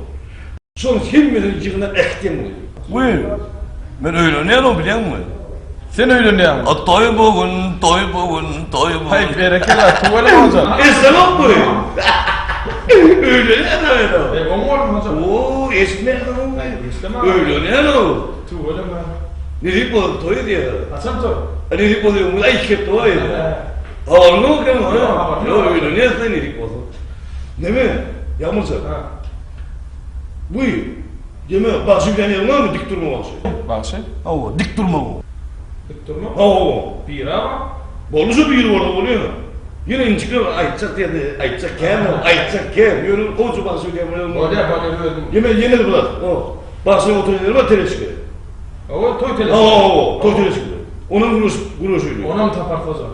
Şonuň hemmesini ýygnap äkitýän bolýar. Wiý, men öýlenýän-ow bilýäňmi? Sen öýlenýäňmi? A toý bu gün, toý bu gün, toý bu gün. Haý, berekella, tüweleme hojam. Eşdeňokmy? Öýlenýän-ow men-ow. Eý, oň bolsun hojam. Oo, eşitmeýäňmi? Eşdemok. Öýlenýän-ow. Tüweleme. Nesip bolsa toý edýär. Haçan toý? A nesip bolsa öňümiz aý iki hepde bar ýene. Habaryň ýok ekeni, ha? Ýok, öýlenýäs-dä nesip bolsa. Neme, Ýagmyrjan? Ha. Bu, deme, bagşy bilen ýeriň barmy, dik durma bagşy? Bagşy? Hawa, dik durma bu. Dik durma? Hawa. Biri-ä bar. Boldy şo biri bolsa bolýa. Ýöne injikler aýtjak diýende, aýtjak kän, aýtjak kän. Ýöne gowja bagşy bilen ýeriň bar. Bolýa, bolýa, özüm. Ýeme, ýene bir zat. O, bagşynyň oturan ýeri bar teleçke. Hawa, toý teleçke. Hawa, hawa, toý teleçke. Onam gürleşip, gürleşeli. Onam taparys hojam.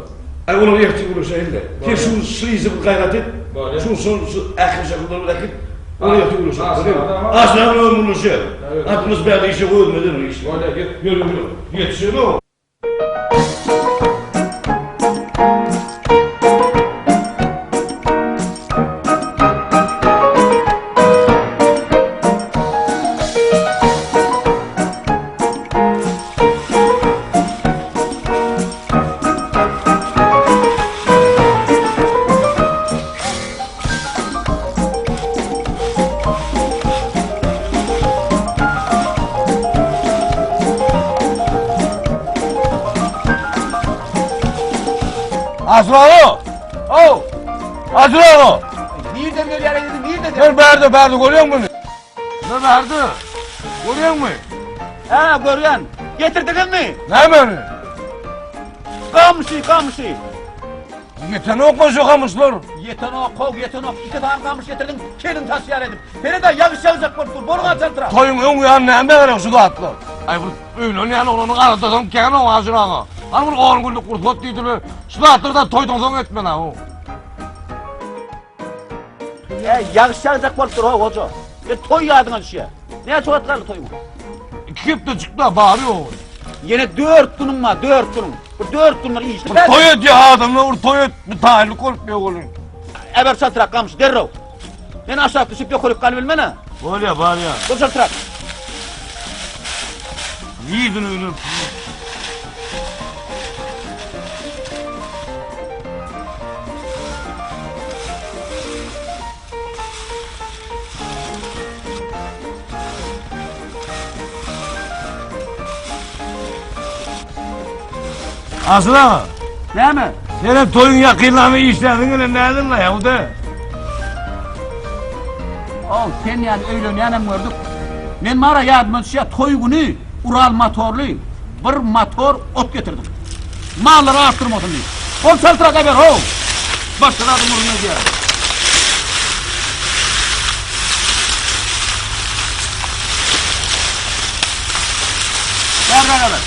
Aý olar ertir gürleşeýin-le. Sen şu şu işe bir gaýrat et. Bolýar. Şu şu şu ähli şakyrlary äkit. Ony ertir gürleşeris. Aşyr Aşyr bilen gürleşer. Aklymyz bärde işe goýulmaz iş. Bolýar, ýet. Ýör, ýör. Ýetişer o. Aşyr aga! Ow! Aşyr aga! Nirden gelýär indi, nirden? Gel bärde, bärde görýäňmi muny? Ne bärde? Görýäňmi? Hä, görýän. Getirdiňizmi? Nämeni? Gamşy, gamşy. Ýetenokmy şu gamyşlar? Ýetenok, how, ýetenok. Iki sany gamyş getirdiň, kelin taşýar edip. Seret-ä, ýagyş ýagjak bolup dur, bol gaçaldyra. Toýuň öň ýany nämä gerek şu zatlar? Aý bir öýlenýän oglanyň aladasam kän oň Aşyr aga. Hany bir on günlük rugsat diýdiler. Şu zatlary da toýdan soň etmeli-ä, how. Äý, ýagyş ýagjak bolup dur, how, hoja. E, toý ýadyňa düşýär. Näçe wagt galdy toýuňa? Iki hepdejik-dä, bary ýogy. Ýene dört günüň bar, dört günüň. Bir dört gün bir işle. Bir toý edýär adamlar, bir toý et, bir taýynlyk bolup ýok oly. Äber çaltrak gamyşy, derrew. Men aşak düşüp ýokaryk galybilmen-ä. Bolýar, barýar. Dur çaltrak. Nirden öýlenip? Asyl aga. Näme? Senem toýuň ýakynlaryny işläsiň gelen nädin-la ýa-da? Ow, sen ýaly öýlenýänem gördük. Men bara ýadyma düşýär, toý güni Ural motorly bir motor ot getirdim. Mallar aç durmasyn diýip. Ol çaltrak äber, how! Başga zadyň gürrüňini edýärin. Bärräk äber.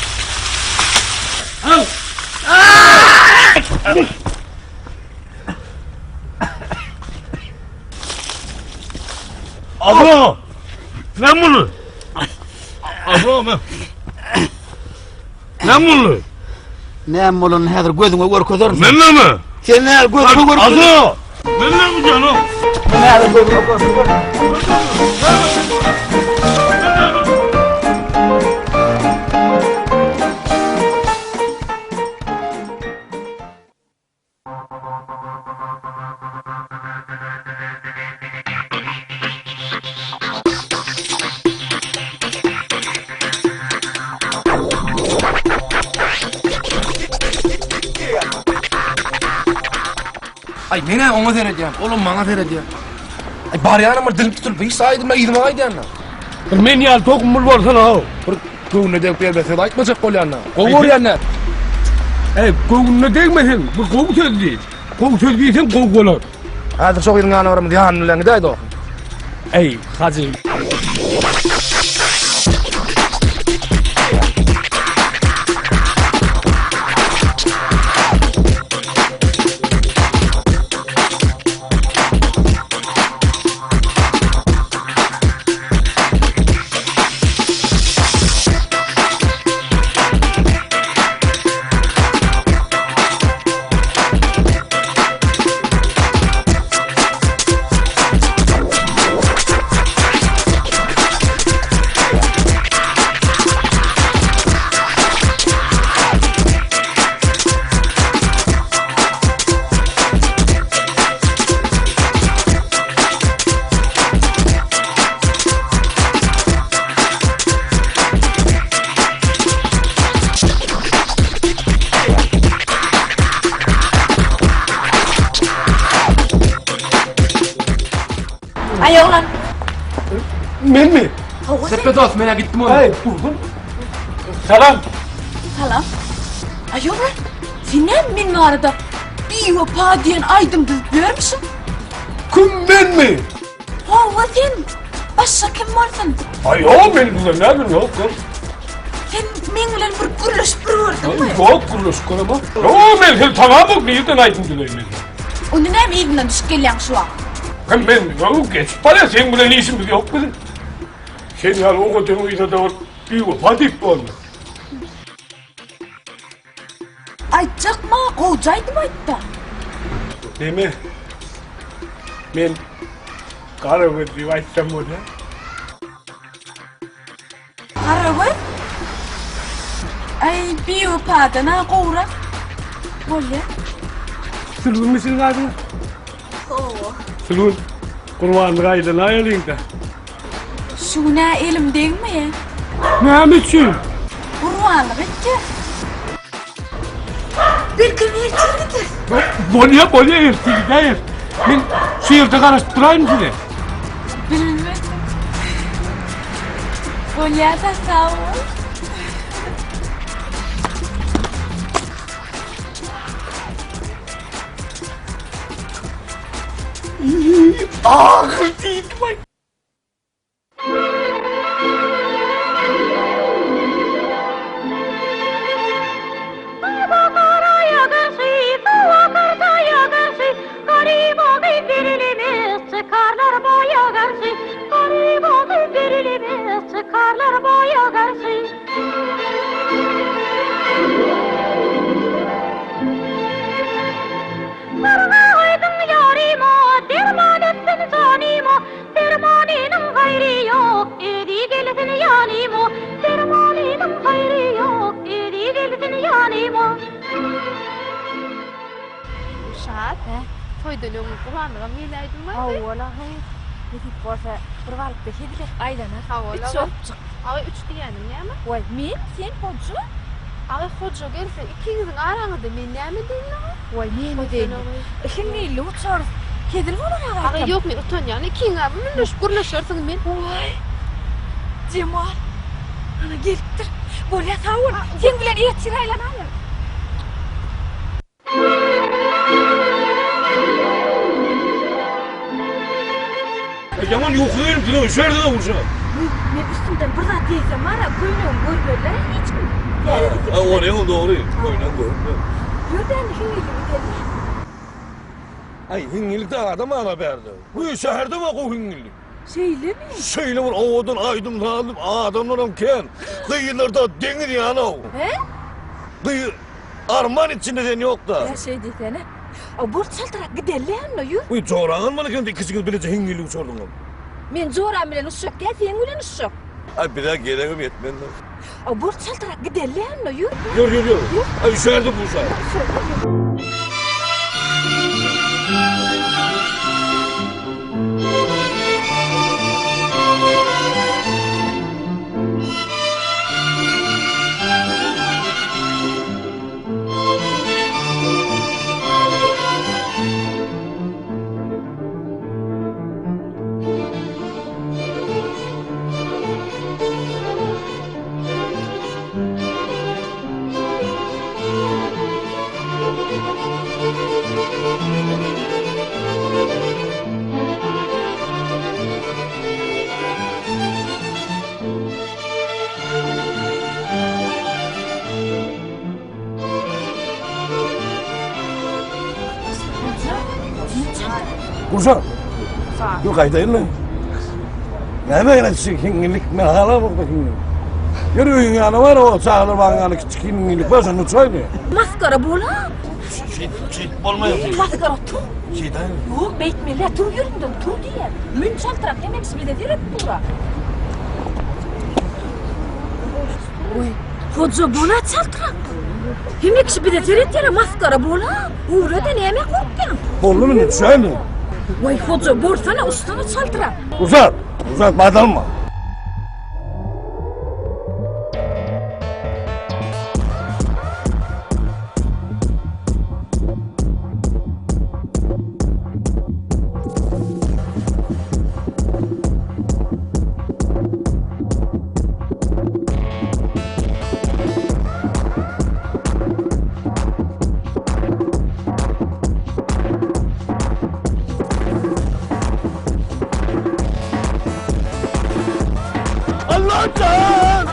Al! Abla! Näme boldy? Abla, men. Näme boldy? Näme bolanyny häzir gözüňe görkezerin. Men näme? Sen näme gözüňe görkezerin? Abla! Men näme diýýän? Men häzir gözüňe görkezerin. Aý, men-ä oňa seredýän, olam maňa seredýär. Aý, barýanam bir dilim tutulyp, hiç aýdymla yzyma gaýdýan-da. Bir men ýaly tohum bolsana-ow. Bir göwnüne degip erbet söz aýtmajak bolýan-da. Gowy görýän-dä. Äý, göwnüne degmeseň, bir gowy söz diý. Gowy söz diýseň gowy bolar. Häzir şo gyzyň ýanyna baramyz, ýanyny bilen gidäý dostum. Äý, hajy. Aý oglan. Menmi? Sepe dost, men-ä gitdim ony. Aý, durdum. Salam. Salam. Aý oglan, sen näme men barada biwepa diýen aýdym düzüp ýörmüşiň? Kim menmi? Hawa sen. Başga kim bolsun? Aý ýok, men bilen näme ýok. Sen meň bilen bir gürleşip bir gördüňmi? Ýok, gürleşip göremok. Ýok, men seni tanamok, nirden aýdym düzeýin men? Onda näme yzyndan düşüp gelýäň şu wagt? Kim men? Ýok, geçip barýan, seň bilen işimiz ýok biziň. Sen ýaly owadan gyza-da bir biwepa diýip bolmaz. Aýtjak ma gowja aýdym aýtda. Neme? Men Garagöz diýip aýtsam bolýar. Garagöz? Aý biwepadan-a gowrak bolýar. Sülgünmi siziň adyňyz? Hawa. Sülgün, gurbanlyk aýlanaýalyň-da. Şu gün-ä elim degmeýär. Näme üçin? Gurbanlyk etýäs. Belkem ertir gideris. Bolýa, bolýa, ertir gidäýeris. Men şu ýerde garaşyp duraýyn size. Bilmedim. Bolýa-da, sag bol. Ahyr diýdim-aý. Dermanynyň haýry ýok, özi gelsin ýanyma, Dermanynyň haýry ýok, özi gelsin ýanyma. Şat, toýdan öň gurbanlygam geläýdim bardy. Hawa-la, heý. Nesip bolsa, bir balykda hezil edip aýlanar. Hawa-la. Üç bolupjyk. Aý, üç diýýäniň näme? Waý, men, sen, Hoja. Aý, Hoja gelse, ikiňiziň araňyzda men näme edeýin dagy? Waý, näme edeýin? Hiňňilli uçarys. Hezil bolar aga Aga, ýok, men utanýan. Ikiňiz münleşip gürleşersiňiz, men. Waý, Jemal, ana gelipdir. Bolýa, sag bol. Seň bilen ertir aýlanaýyn. Ýaman ýuka gelipsiň, şu ýerde-de urşa. Men üstümden bir zat geýsem bar-a, köýnegimi görmezler hiç kim. Ha, ony dogry, köýnegini görmez. Ýör däli hiňňillige gidelim. Aý, hiňňillik adam ala bärde. Bu şäherde bar gowy hiňňillik. Şeýlemi? Şeýle bir owadan aýdym sazly adamlaram kän. Gyzlarda deňiz ýaly-ow. He? Gyz arman içinde sen ýok-da. Ýa şeý diýsene. A bol çaltrak gidelli onda ýör. Uý joraňam bar eken ikisiňiz bileje hiňňillik uçardyňyz. Men joram bilen uçjak däl, seň bilen uçjak. Aý bize geregem ýetmez. A bol çaltrak gidelli onda ýör. Ýör ýör ýör. Aý üşärdik uşa. Gurşa. Dur gaýdaýyn men. Näme gerek şu hiňňilik men halamok da hiňňilik. Ýör öýüň ýany bar o çagalar bagyň ýany kiçik hiňňilik bar şonda uçaýmy? Maskara bola. Şeýt şeýt bolmaýar. Maskara tur. Şeýdäými? Ýok beýtmeli tur ýerinden tur diýýän. Mün çaltrak hemme kişi bize seredip dur-a. Oý, Hoja bola çaltrak. Hemme kişi bize seretýär, maskara bola. Ugra-da näme gorkýaň? Boldumy indi düşäými? Waý, Hoja, bolsana, uçsana çaltrak. Uzat, uzat, badalma. Allah'tan!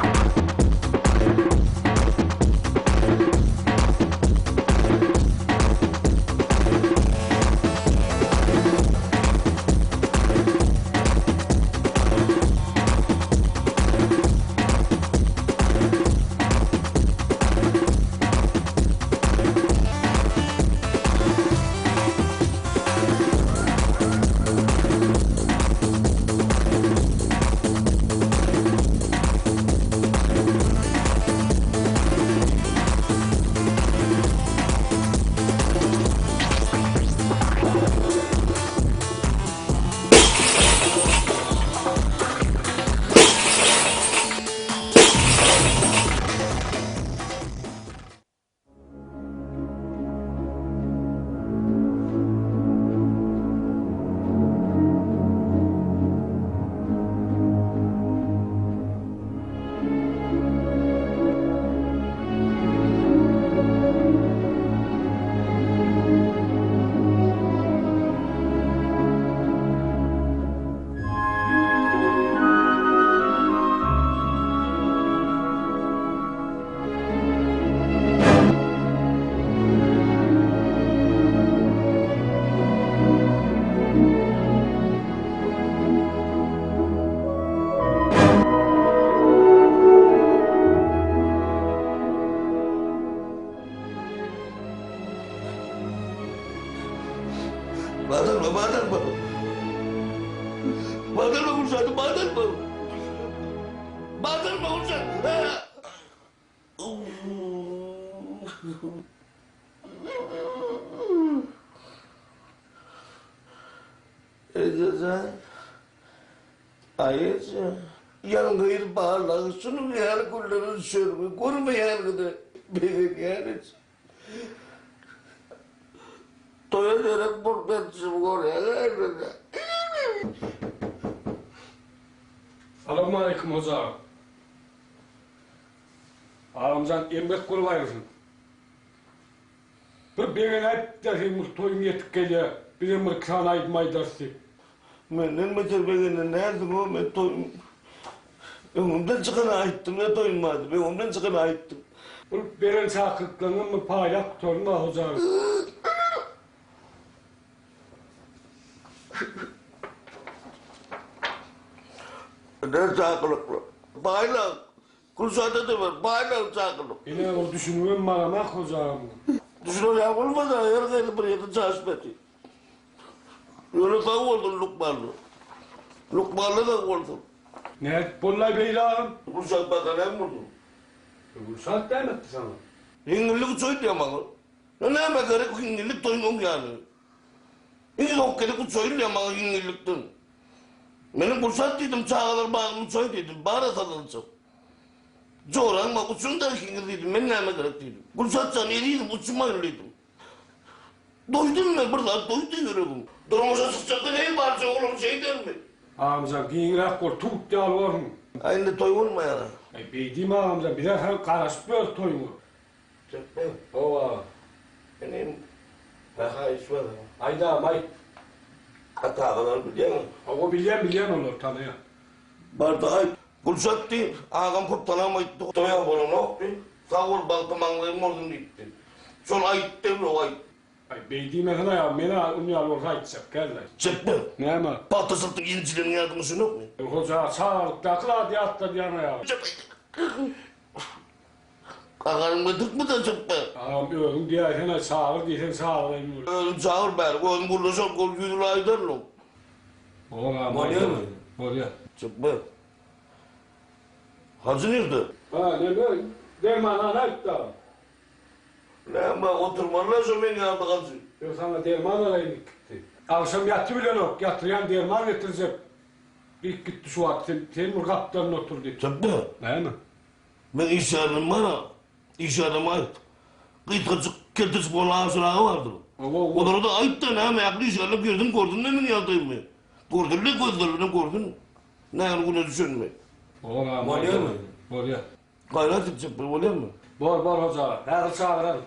Badalma, badalma. Badalma Gülşat'ı, badalma. Badalma Gülşat. Ejejan, aýeje, ýalňyz barlygy şunuň ýaly günlere düşermi, görmeýänligine begenýän eje. Toýa gerek bolup ýatyşymy görýäň-ä. Salowmaleýkim hoja aga. Agamjan emgek bolup aýrylsyn. Bir begenäýip-dä seň bir toýuň ýetip gelýä, bizem bir iki sany aýdym aýdarys diýip. Menden beter begenen däldiň-ow, men toýuň öňümden çykany aýtdym-da toýum bardy, öňümden çykany aýtdym. Bul beren çakylyklaryňam bir paýlap gutaryn-da hoja aga. Ne çakylyklar? Paýla, Gülşada-da ber, paýla çakylyk. Ine, ol düşünibem baramok hoja aga muňa. Düşüner ýaly bolmasa, her haýsy bir ýerde çaşmady. Ýöne sag bolsun lukmanlar. Lukmanlar sag bolsun. Nädip bollaý beýle agam? Gülşat baka näme boldy? Gülşat näme etdi saňa? Hiňňillik uçaýdy diýýär maňa. Ýa nämä gerek hiňňillik toýuň öň ýany. Iň soňky gezek uçaýyn diýýär maňa hiňňillikden. Meniň Gülşat diýdim, çagalar bagyna uçaý diýdim, bara sallançak. Joraň bar, uçuň-da ikiňiz diýdim, men nämä gerek diýdim. Gülşat jan ezizim uçmaýyn diýdim. Doýdum men bir zat doýdy ýüregim. Durmuşa çykjakda neý barja oglan şeýdermi? Agamjan giňräk bol tut ýaly borsuň. A indi toý bolmaýara. Aý beý diýme agamjan bizä hä garaşyp ýörüs toýuňa. Türkmen. Hawa aga. Inim bir haýyş bar. Aýt agam aýt. Ata agalary bilýäňmi? Hawa bilýän bilýän olary tanaýan. Barda aýt. Gülşat diý, agam köp salam aýtdy, toýa bolanok diý. Sag bol bagty maňlaýyň bolsun diýipdi. Şol aýtdy, ol aýt. Aý, beý diýmesene ýa, men-ä un ýaly bolsa aýtjak däl-le. Çekme. Näme? Pagtaçylykda ýenjilen ýadyňa düşenokmy? Hoja, çagalykdaky zady ýatladýaň-a ýa. Gagaryňy dykma-da çekme. Agam, özüň diýäýsene, çagyr diýseň çagyraýyn weli. Özüm çagyr bäri, özüm gürleşerin, ol ýüzüni aýdaryn oň. Bor agam, Bolýarmy? Bolýar. Çekme. Hajy nirde? Ha, neme, dermanhana gitdi agam. Näme, oturmaly-la şo meň ýanymda Hajy. Ýok, saňa derman alaýyn diýip gitdi. Agşam ýatybilenok, ýatyrýan derman getirjek diýip gitdi şu wagt. Sen, sen bir gapdalynda otur diýip. Çekme. Näme? Meň işgärlerim bar-a. Işgärlerime aýt. Gysgajyk, keltejik bolan Aşyr aga bardyr. Olara-da aýt-da, näme, ähli işgärler girsin, görsün-de meň ýagdaýymy. Görsün-de, gözleri bilen görsün. Nähili güne düşenimi. Bor agam. Bolýarmy? Bolýar. Gaýrat etjek bir bolýarmy? Bor, bor hoja aga. Häzir çagyraryn.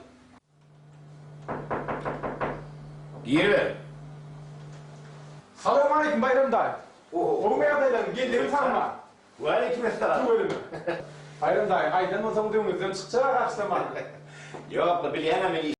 Giriber. Salowmaleýkim Baýram daýy. Gowumy ýagdaýlaryň, geldigiň sagma. Waleýkim essalam. Tüweleme. Baýram daýy, aýdan bolsaňyz öňüňizden çykjak-a garşylaman. Ýok, bilýäň-ä men.